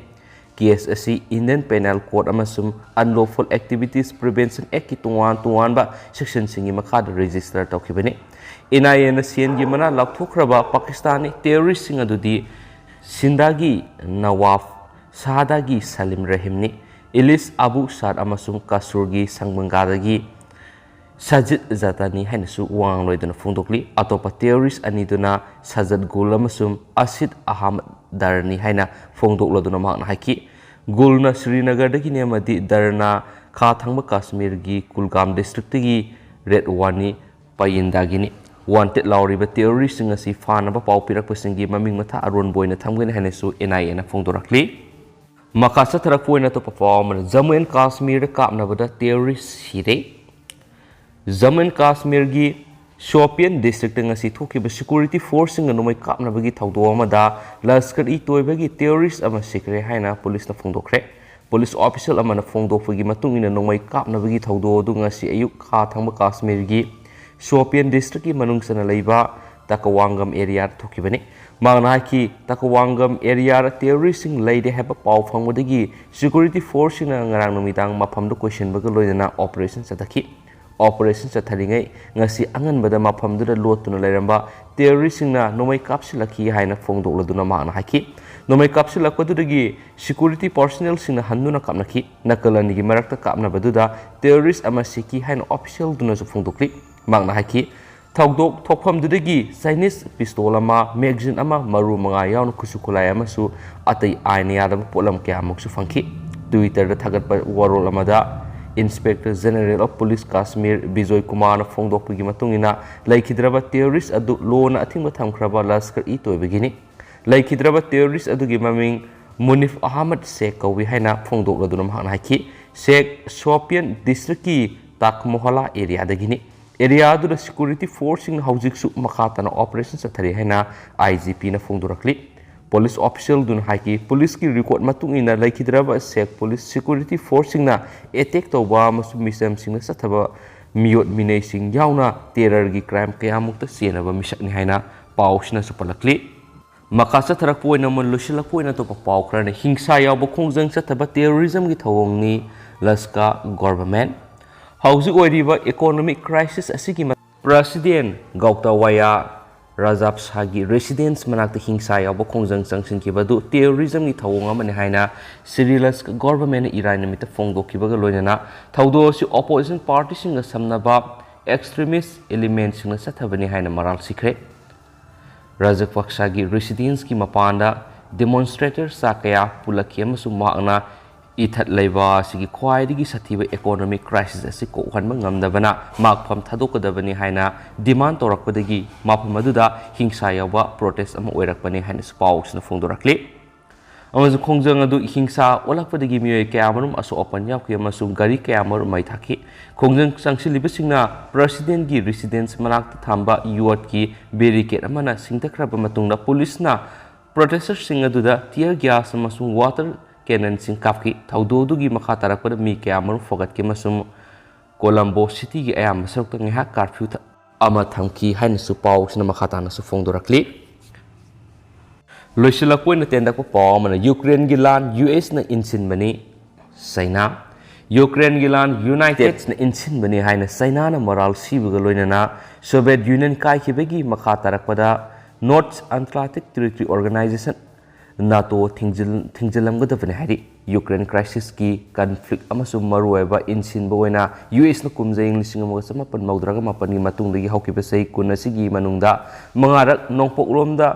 ꯀꯦꯁ ꯑꯁꯤ ꯏꯟꯗꯤꯌꯟ ꯄꯦꯅꯦꯜ ꯀꯣꯗ ꯑꯃꯁꯨꯡ ꯑꯟꯂꯣꯐꯨꯜ ꯑꯦꯛꯇꯤꯚꯤꯇꯤꯁ ꯄ꯭ꯔꯤꯚꯦꯟꯁꯟ ꯑꯦꯛꯀꯤ ꯇꯣꯉꯥꯟ ꯇꯣꯉꯥꯟꯕ ꯁꯦꯛꯁꯟꯁꯤꯡꯒꯤ ꯃꯈꯥꯗ ꯔꯦꯖꯤꯁꯇꯔ ꯇꯧꯈꯤꯕꯅꯤ꯫ ꯑꯦꯟ ꯑꯥꯏ ꯑꯦꯅ ꯁꯦꯟꯒꯤ ꯃꯅꯥ ꯂꯥꯎꯊꯣꯛꯈ꯭ꯔꯕ ꯄꯥꯀꯤꯁꯇꯥꯅꯤ ꯇꯦꯔꯣꯔꯤꯁꯁꯤꯡ ꯑꯗꯨꯗꯤ ꯁꯤꯟꯗꯥꯒꯤ ꯅꯋꯥꯐ ꯁꯥꯍꯗꯥꯒꯤ ꯁꯂꯤꯝ ꯔꯍꯤꯝꯅꯤ, ꯏꯂꯤꯁ ꯑꯕꯨ ꯁꯥꯗ ꯑꯃꯁꯨꯡ ꯀꯁꯨꯔꯒꯤ ꯁꯪꯕꯪꯒꯥꯗꯒꯤ ꯁꯖꯤꯗ ꯖꯇꯥꯅꯤ ꯍꯥꯏꯅꯁꯨ ꯋꯥꯉꯥꯡꯂꯣꯏꯗꯨꯅ ꯐꯣꯡꯗꯣꯛꯂꯤ꯫ ꯑꯇꯣꯞꯄ ꯇꯦꯔꯣꯔꯤꯁ ꯑꯅꯤꯗꯨꯅ ꯁꯖꯗ ꯒꯨꯜ ꯑꯃꯁꯨꯡ ꯑꯁꯤꯗ ꯑꯍꯃꯗ ꯗꯔꯅꯤ ꯍꯥꯏꯅ ꯐꯣꯡꯗꯣꯛꯂꯗꯨꯅ ꯃꯍꯥꯛꯅ ꯍꯥꯏꯈꯤ꯫ ꯒꯨꯜꯅ ꯁ꯭ꯔꯤꯅꯒꯔꯗꯒꯤꯅꯤ ꯑꯃꯗꯤ ꯗꯔꯅ ꯈꯥ ꯊꯪꯕ ꯀꯥꯁꯃꯤꯔꯒꯤ ꯀꯨꯜꯒꯥꯝ ꯗꯤꯁꯇ꯭ꯔꯤꯛꯇꯒꯤ ꯔꯦꯗꯋꯥꯅꯤ ꯄꯌꯤꯟꯗꯥꯒꯤꯅꯤ꯫ ꯋꯥꯟꯇꯦꯗ ꯂꯥꯎꯔꯤꯕ ꯇꯦꯔꯣꯔꯤꯁꯁꯤꯡ ꯑꯁꯤ ꯐꯥꯅꯕ ꯄꯥꯎ ꯄꯤꯔꯛꯄꯁꯤꯡꯒꯤ ꯃꯃꯤꯡ ꯃꯊꯥ ꯑꯔꯣꯟꯕ ꯑꯣꯏꯅ ꯊꯝꯒꯅꯤ ꯍꯥꯏꯅꯁꯨ ꯑꯦꯟ ꯑꯥꯏ ꯑꯦꯅ ꯐꯣꯡꯗꯣꯔꯛꯂꯤ꯫ ꯃꯈꯥ ꯆꯠꯊꯔꯛꯄ ꯑꯣꯏꯅ ꯑꯇꯣꯞꯄ ꯄꯥꯎ ꯑꯃꯅ, ꯖꯝꯃꯨ ꯑꯦꯟ ꯀꯥꯁꯃꯤꯔꯗ ꯀꯥꯞꯅꯕꯗ ꯇꯦꯔꯣꯔꯤꯁ ꯁꯤꯔꯦ꯫ ꯖꯝꯃꯨ ꯑꯦꯟ ꯀꯥꯁꯃꯤꯔꯒꯤ ꯁꯣꯄꯤꯌꯟ ꯗꯤꯁꯇ꯭ꯔꯤꯛꯇ ꯉꯁꯤ ꯊꯣꯛꯈꯤꯕ ꯁꯦꯀ꯭ꯌꯨꯔꯤꯇꯤ ꯐꯣꯔꯁꯁꯤꯡꯒ ꯅꯣꯡꯃꯩ ꯀꯥꯞꯅꯕꯒꯤ ꯊꯧꯗꯣꯛ ꯑꯃꯗ ꯂꯁꯀꯔ ꯏ ꯇꯣꯏꯕꯒꯤ ꯇꯦꯔꯣꯔꯤꯁ ꯑꯃ ꯁꯤꯈ꯭ꯔꯦ ꯍꯥꯏꯅ ꯄꯨꯂꯤꯁꯅ ꯐꯣꯡꯗꯣꯛꯈ꯭ꯔꯦ꯫ ꯄꯨꯂꯤꯁ ꯑꯣꯐꯤꯁꯤꯌꯦꯜ ꯑꯃꯅ ꯐꯣꯡꯗꯣꯛꯄꯒꯤ ꯃꯇꯨꯡ ꯏꯟꯅ, ꯅꯣꯡꯃꯩ ꯀꯥꯞꯅꯕꯒꯤ ꯊꯧꯗꯣꯛ ꯑꯗꯨ ꯉꯁꯤ ꯑꯌꯨꯛ ꯈꯥ ꯊꯪꯕ ꯀꯥꯁꯃꯤꯔꯒꯤ ꯁꯣꯄꯤꯌꯟ ꯗꯤꯁꯇ꯭ꯔꯤꯛꯀꯤ ꯃꯅꯨꯡ ꯆꯟꯅ ꯂꯩꯕ ꯇꯀꯋꯥꯡꯒꯝ ꯑꯦꯔꯤꯌꯥꯗ ꯊꯣꯛꯈꯤꯕꯅꯤ꯫ ꯃꯍꯥꯛꯅ ꯍꯥꯏꯈꯤ, ꯇꯀꯋꯥꯡꯒꯝ ꯑꯦꯔꯤꯌꯥꯗ ꯇꯦꯔꯣꯔꯤꯁꯁꯤꯡ ꯂꯩꯔꯦ ꯍꯥꯏꯕ ꯄꯥꯎ ꯐꯪꯕꯗꯒꯤ ꯁꯦꯀ꯭ꯌꯨꯔꯤꯇꯤ ꯐꯣꯔꯁꯁꯤꯡꯅ ꯉꯔꯥꯡ ꯅꯨꯃꯤꯗꯥꯡ ꯃꯐꯝꯗꯨ ꯀꯣꯏꯁꯤꯟꯕꯒ ꯂꯣꯏꯅꯅ ꯑꯣꯄꯔꯦꯁꯟ ꯆꯠꯊꯈꯤ꯫ ꯑꯣꯄꯔꯦꯁꯟ ꯆꯠꯊꯔꯤꯉꯩ ꯉꯁꯤ ꯑꯉꯟꯕꯗ ꯃꯐꯝꯗꯨꯗ ꯂꯣꯠꯇꯨꯅ ꯂꯩꯔꯝꯕ ꯇꯦꯔꯣꯔꯤꯁꯁꯤꯡꯅ ꯅꯣꯡꯃꯩ ꯀꯥꯞꯁꯤꯜꯂꯛꯈꯤ ꯍꯥꯏꯅ ꯐꯣꯡꯗꯣꯛꯂꯗꯨꯅ ꯃꯍꯥꯛꯅ ꯍꯥꯏꯈꯤ꯫ ꯅꯣꯡꯃꯩ ꯀꯥꯞꯁꯤꯜꯂꯛꯄꯗꯨꯗꯒꯤ ꯁꯦꯀ꯭ꯌꯨꯔꯤꯇꯤ ꯄꯥꯔꯁꯣꯅꯦꯜꯁꯤꯡꯅ ꯍꯟꯗꯨꯅ ꯀꯥꯞꯅꯈꯤ꯫ ꯅꯥꯀꯜ ꯑꯅꯤꯒꯤ ꯃꯔꯛꯇ ꯀꯥꯞꯅꯕꯗꯨꯗ ꯇꯦꯔꯣꯔꯤꯁ ꯑꯃ ꯁꯤꯈꯤ ꯍꯥꯏꯅ ꯑꯣꯐꯤꯁꯤꯌꯦꯜꯗꯨꯅꯁꯨ ꯐꯣꯡꯗꯣꯛꯂꯤ꯫ ꯃꯍꯥꯛꯅ ꯍꯥꯏꯈꯤ, ꯊꯧꯗꯣꯛ ꯊꯣꯛꯐꯝꯗꯨꯗꯒꯤ ꯆꯥꯏꯅꯤꯁ ꯄꯤꯁꯇꯣꯜ ꯑꯃ, ꯃꯦꯒꯖꯤꯟ ꯑꯃ, ꯃꯔꯨ ꯃꯉꯥ ꯌꯥꯎꯅ ꯈꯨꯠꯁꯨ ꯈꯨꯠꯂꯥꯏ ꯑꯃꯁꯨ ꯑꯇꯩ ꯑꯥꯏꯟ ꯌꯥꯗꯕ ꯄꯣꯠꯂꯝ ꯀꯌꯥꯃꯨꯛꯁꯨ ꯐꯪꯈꯤ꯫ ꯇ꯭ꯋꯤꯇꯔꯗ ꯊꯥꯒꯠꯄ ꯋꯥꯔꯣꯜ ꯑꯃꯗ Inspector General of Police Kashmir Bijoy ꯀꯨꯃꯥꯔꯅ ꯐꯣꯡꯗꯣꯛꯄꯒꯤ ꯃꯇꯨꯡ ꯏꯟꯅ, ꯂꯩꯈꯤꯗ꯭ꯔꯕ ꯇꯦꯔꯣꯔꯤꯁ ꯑꯗꯨ ꯂꯣꯅ ꯑꯊꯤꯡꯕ ꯊꯝꯈ꯭ꯔꯕ ꯂꯁꯀꯔ-ꯏ-ꯇꯣꯏꯕꯒꯤꯅꯤ꯫ ꯂꯩꯈꯤꯗ꯭ꯔꯕ ꯇꯦꯔꯣꯔꯤꯁ ꯑꯗꯨꯒꯤ ꯃꯃꯤꯡ ꯃꯨꯅꯤꯐ ꯑꯍꯃꯗ ꯁꯦꯈ ꯀꯧꯏ ꯍꯥꯏꯅ ꯐꯣꯡꯗꯣꯛꯂꯗꯨꯅ ꯃꯍꯥꯛꯅ ꯍꯥꯏꯈꯤ, ꯁꯦꯈ ꯁꯣꯄꯤꯌꯟ ꯗꯤꯁꯇ꯭ꯔꯤꯛꯀꯤ ꯇꯥꯛ ꯃꯣꯍꯂꯥ ꯑꯦꯔꯤꯌꯥꯗꯒꯤꯅꯤ꯫ ꯑꯦꯔꯤꯌꯥ ꯑꯗꯨꯗ ꯁꯦꯀ꯭ꯌꯨꯔꯤꯇꯤ ꯐꯣꯔꯁꯁꯤꯡꯅ ꯍꯧꯖꯤꯛꯁꯨ ꯃꯈꯥ ꯇꯥꯅ ꯑꯣꯄꯔꯦꯁꯟ ꯆꯠꯊꯔꯤ ꯍꯥꯏꯅ ꯑꯥꯏ ꯖꯤ ꯄꯤꯅ ꯐꯣꯡꯗꯣꯔꯛꯂꯤ꯫ ꯄꯨꯂꯤꯁ ꯑꯣꯐꯤꯁꯤꯌꯦꯜꯗꯨꯅ ꯍꯥꯏꯈꯤ, ꯄꯨꯂꯤꯁꯀꯤ ꯔꯦꯀꯣꯔꯗ ꯃꯇꯨꯡ ꯏꯟꯅ ꯂꯩꯈꯤꯗ꯭ꯔꯕ ꯁꯦꯈ ꯄꯨꯂꯤꯁ ꯁꯦꯀ꯭ꯌꯨꯔꯤꯇꯤ ꯐꯣꯔꯁꯁꯤꯡꯅ ꯑꯦꯇꯦꯛ ꯇꯧꯕ ꯑꯃꯁꯨꯡ ꯃꯤꯆꯝꯁꯤꯡꯅ ꯆꯠꯊꯕ ꯃꯤꯑꯣꯠ ꯃꯤꯅꯩꯁꯤꯡ ꯌꯥꯎꯅ ꯇꯦꯔꯔꯒꯤ ꯀ꯭ꯔꯥꯏꯝ ꯀꯌꯥꯃꯨꯛꯇ ꯆꯦꯟꯅꯕ ꯃꯤꯁꯛꯅꯤ ꯍꯥꯏꯅ ꯄꯥꯎꯁꯤꯅꯁꯨ ꯄꯜꯂꯛꯂꯤ꯫ ꯃꯈꯥ ꯆꯠꯊꯔꯛꯄ ꯑꯣꯏꯅ ꯑꯃ ꯂꯣꯏꯁꯤꯜꯂꯛꯄ ꯑꯣꯏꯅ ꯑꯇꯣꯞꯄ ꯄꯥꯎ ꯈꯔꯅ, ꯍꯤꯡꯁꯥ ꯌꯥꯎꯕ ꯈꯣꯡꯖꯪ ꯆꯠꯊꯕ ꯇꯦꯔꯣꯔꯤꯖꯝꯒꯤ ꯊꯧꯑꯣꯡꯅꯤ ꯂꯁꯀꯥ ꯒꯣꯔꯕꯃꯦꯟ꯫ ꯍꯧꯖꯤꯛ ꯑꯣꯏꯔꯤꯕ ꯏꯀꯣꯅꯣꯃꯤꯛ ꯀ꯭ꯔꯥꯏꯁꯤꯁ ꯑꯁꯤꯒꯤ ꯃ-, ꯄ꯭ꯔꯁꯤꯗꯦꯟ ꯒꯧꯇꯥꯋꯥꯌꯥ ꯔꯥꯖꯥꯞꯁꯥꯒꯤ ꯔꯦꯁꯤꯗꯦꯟꯁ ꯃꯅꯥꯛꯇ ꯍꯤꯡꯁꯥ ꯌꯥꯎꯕ ꯈꯣꯡꯖꯪ ꯆꯪꯁꯤꯟꯈꯤꯕ ꯑꯗꯨ ꯇꯦꯔꯣꯔꯤꯖꯝꯒꯤ ꯊꯧꯑꯣꯡ ꯑꯃꯅꯤ ꯍꯥꯏꯅ ꯁ꯭ꯔꯤ ꯂꯁꯀꯥ ꯒꯣꯔꯕꯃꯦꯟꯅ ꯏꯔꯥꯏ ꯅꯨꯃꯤꯠꯇ ꯐꯣꯡꯗꯣꯛꯈꯤꯕꯒ ꯂꯣꯏꯅꯅ ꯊꯧꯗꯣꯛ ꯑꯁꯤ ꯑꯣꯄꯣꯖꯤꯁꯟ ꯄꯥꯔꯇꯤꯁꯤꯡꯒ ꯁꯝꯅꯕ ꯑꯦꯛꯁꯇ꯭ꯔꯤꯃꯤꯁ ꯏꯂꯤꯃꯦꯟꯠꯁꯤꯡꯅ ꯆꯠꯊꯕꯅꯤ ꯍꯥꯏꯅ ꯃꯔꯥꯜ ꯁꯤꯈ꯭ꯔꯦ꯫ ꯔꯥꯖꯄꯛꯁꯥꯒꯤ ꯔꯦꯁꯤꯗꯦꯟꯁꯀꯤ ꯃꯄꯥꯟꯗ ꯗꯦꯃꯣꯟꯁꯇ꯭ꯔꯦꯇꯔ ꯆꯥ ꯀꯌꯥ ꯄꯨꯜꯂꯛꯈꯤ ꯑꯃꯁꯨꯡ ꯃꯍꯥꯛꯅ ꯏꯊꯠ ꯂꯩꯕ ꯑꯁꯤꯒꯤ ꯈ꯭ꯋꯥꯏꯗꯒꯤ ꯁꯥꯊꯤꯕ ꯏꯀꯣꯅꯣꯃꯤꯛ ꯀ꯭ꯔꯥꯏꯁꯤꯁ ꯑꯁꯤ ꯀꯣꯛꯍꯟꯕ ꯉꯝꯅꯕꯅ ꯃꯥꯛꯐꯝ ꯊꯥꯗꯣꯛꯀꯗꯕꯅꯤ ꯍꯥꯏꯅ ꯗꯤꯃꯥꯟ ꯇꯧꯔꯛꯄꯗꯒꯤ ꯃꯐꯝ ꯑꯗꯨꯗ ꯍꯤꯡꯁꯥ ꯌꯥꯎꯕ ꯄ꯭ꯔꯣꯇꯦꯁ ꯑꯃ ꯑꯣꯏꯔꯛꯄꯅꯤ ꯍꯥꯏꯅꯁꯨ ꯄꯥꯎꯁꯤꯅ ꯐꯣꯡꯗꯣꯔꯛꯂꯤ꯫ ꯑꯃꯁꯨꯡ ꯈꯣꯡꯖꯪ ꯑꯗꯨ ꯍꯤꯡꯁꯥ ꯑꯣꯜꯂꯛꯄꯗꯒꯤ ꯃꯤꯑꯣꯏ ꯀꯌꯥ ꯑꯃꯔꯣꯝ ꯑꯁꯣꯛ ꯑꯄꯟ ꯌꯥꯎꯈꯤ ꯑꯃꯁꯨꯡ ꯒꯥꯔꯤ ꯀꯌꯥ ꯑꯃꯔꯣꯝ ꯃꯩ ꯊꯥꯈꯤ꯫ ꯈꯣꯡꯖꯪ ꯆꯪꯁꯤꯜꯂꯤꯕꯁꯤꯡꯅ ꯄ꯭ꯔꯁꯤꯗꯦꯟꯒꯤ ꯔꯦꯁꯤꯗꯦꯟꯁ ꯃꯅꯥꯛꯇ ꯊꯝꯕ ꯌꯣꯠꯀꯤ ꯕꯦꯔꯤꯀꯦꯗ ꯑꯃꯅ ꯁꯤꯡꯊꯈ꯭ꯔꯕ ꯃꯇꯨꯡꯗ ꯄꯨꯂꯤꯁꯅ ꯄ꯭ꯔꯣꯇꯦꯁꯇꯔꯁꯤꯡ ꯑꯗꯨꯗ ꯇꯤꯌꯔ ꯒ꯭ꯌꯥꯁ ꯑꯃꯁꯨꯡ ꯋꯥꯇꯔ ꯀꯦꯅꯟꯁꯤꯡ ꯀꯥꯞꯈꯤ꯫ ꯊꯧꯗꯣꯛ ꯑꯗꯨꯒꯤ ꯃꯈꯥ ꯇꯥꯔꯛꯄꯗ ꯃꯤ ꯀꯌꯥ ꯑꯃꯔꯣꯝ ꯐꯒꯠꯈꯤ ꯑꯃꯁꯨꯡ ꯀꯣꯂꯝꯕꯣ ꯁꯤꯇꯤꯒꯤ ꯑꯌꯥꯝꯕ ꯁꯔꯨꯛꯇ ꯉꯥꯏꯍꯥꯛ ꯀꯥꯔꯐ꯭ꯌꯨ ꯊ-, ꯑꯃ ꯊꯝꯈꯤ ꯍꯥꯏꯅꯁꯨ ꯄꯥꯎꯁꯤꯅ ꯃꯈꯥ ꯇꯥꯅꯁꯨ ꯐꯣꯡꯗꯣꯔꯛꯂꯤ꯫ ꯂꯣꯏꯁꯤꯜꯂꯛꯄ ꯑꯣꯏꯅ ꯇꯦꯟꯗꯛꯄ ꯄꯥꯎ ꯑꯃꯅ, ꯌꯨꯀ꯭ꯔꯦꯟꯒꯤ ꯂꯥꯟ ꯌꯨ ꯑꯦꯁꯅ ꯏꯟꯁꯤꯟꯕꯅꯤ꯫ ꯆꯩꯅꯥ, ꯌꯨꯀ꯭ꯔꯦꯟꯒꯤ ꯂꯥꯟ ꯌꯨꯅꯥꯏꯇꯦꯠꯅ ꯏꯟꯁꯤꯟꯕꯅꯤ ꯍꯥꯏꯅ ꯆꯩꯅꯥꯅ ꯃꯔꯥꯜ ꯁꯤꯕꯒ ꯂꯣꯏꯅꯅ ꯁꯣꯚꯤꯌꯦꯠ ꯌꯨꯅꯤꯌꯟ ꯀꯥꯏꯈꯤꯕꯒꯤ ꯃꯈꯥ ꯇꯥꯔꯛꯄꯗ North Atlantic Treaty Organization, ꯅꯥꯇꯣ ꯊꯤꯡꯖꯤꯜ-, ꯊꯤꯡꯖꯤꯜꯂꯝꯒꯗꯕꯅꯤ ꯍꯥꯏꯔꯤ꯫ ꯌꯨꯀ꯭ꯔꯦꯟ ꯀ꯭ꯔꯥꯏꯁꯤꯁꯀꯤ ꯀꯟꯐ꯭ꯂꯤꯛ ꯑꯃꯁꯨꯡ ꯃꯔꯨꯑꯣꯏꯕ ꯏꯟꯁꯤꯟꯕ ꯑꯣꯏꯅ ꯌꯨ ꯑꯦꯁꯅ ꯀꯨꯝꯖꯥ ꯏꯪ ꯂꯤꯁꯤꯡ ꯑꯃꯒ ꯆꯃꯥꯄꯟ ꯃꯧꯗ꯭ꯔꯥꯒ ꯃꯥꯄꯟꯒꯤ ꯃꯇꯨꯡꯗꯒꯤ ꯍꯧꯈꯤꯕ ꯆꯍꯤ ꯀꯨꯟ ꯑꯁꯤꯒꯤ ꯃꯅꯨꯡꯗ ꯃꯉꯥꯔꯛ ꯅꯣꯡꯄꯣꯛꯂꯣꯝꯗ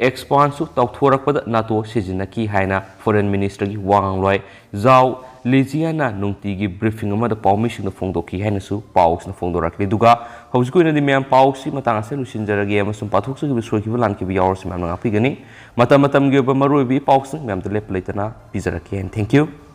ꯑꯦꯛꯁꯄꯥꯟꯁꯨ ꯇꯧꯊꯣꯔꯛꯄꯗ ꯅꯥꯇꯣ ꯁꯤꯖꯤꯟꯅꯈꯤ ꯍꯥꯏꯅ ꯐꯣꯔꯦꯟ ꯃꯤꯅꯤꯁꯇꯔꯒꯤ ꯋꯥ ꯉꯥꯡꯂꯣꯏ ꯖꯥꯎ ꯂꯤꯖꯤꯌꯥꯅ ꯅꯨꯡꯇꯤꯒꯤ ꯕ꯭ꯔꯤꯐꯤꯡ ꯑꯃꯗ ꯄꯥꯎꯃꯤꯁꯤꯡꯗ ꯐꯣꯡꯗꯣꯛꯈꯤ ꯍꯥꯏꯅꯁꯨ ꯄꯥꯎꯁꯤꯅ ꯐꯣꯡꯗꯣꯔꯛꯂꯤ꯫ ꯑꯗꯨꯒ ꯍꯧꯖꯤꯛꯀꯤ ꯑꯣꯏꯅꯗꯤ ꯃꯌꯥꯝ ꯄꯥꯎꯁꯤ ꯃꯇꯥꯡ ꯑꯁꯤꯗ ꯂꯣꯏꯁꯤꯟꯖꯔꯒꯦ ꯑꯃꯁꯨꯡ ꯄꯥꯊꯣꯛꯆꯈꯤꯕ ꯁꯣꯏꯈꯤꯕ ꯂꯥꯟꯈꯤꯕ ꯌꯥꯎꯔꯁꯨ ꯃꯌꯥꯝꯅ ꯉꯥꯛꯄꯤꯒꯅꯤ꯫ ꯃꯇꯝ ꯃꯇꯝꯒꯤ ꯑꯣꯏꯕ ꯃꯔꯨꯑꯣꯏꯕ ꯏ ꯄꯥꯎꯁꯤꯡ ꯃꯌꯥꯝꯗ ꯂꯦꯞꯄ ꯂꯩꯇꯅ ꯄꯤꯖꯔꯛꯀꯦ꯫ And thank you꯫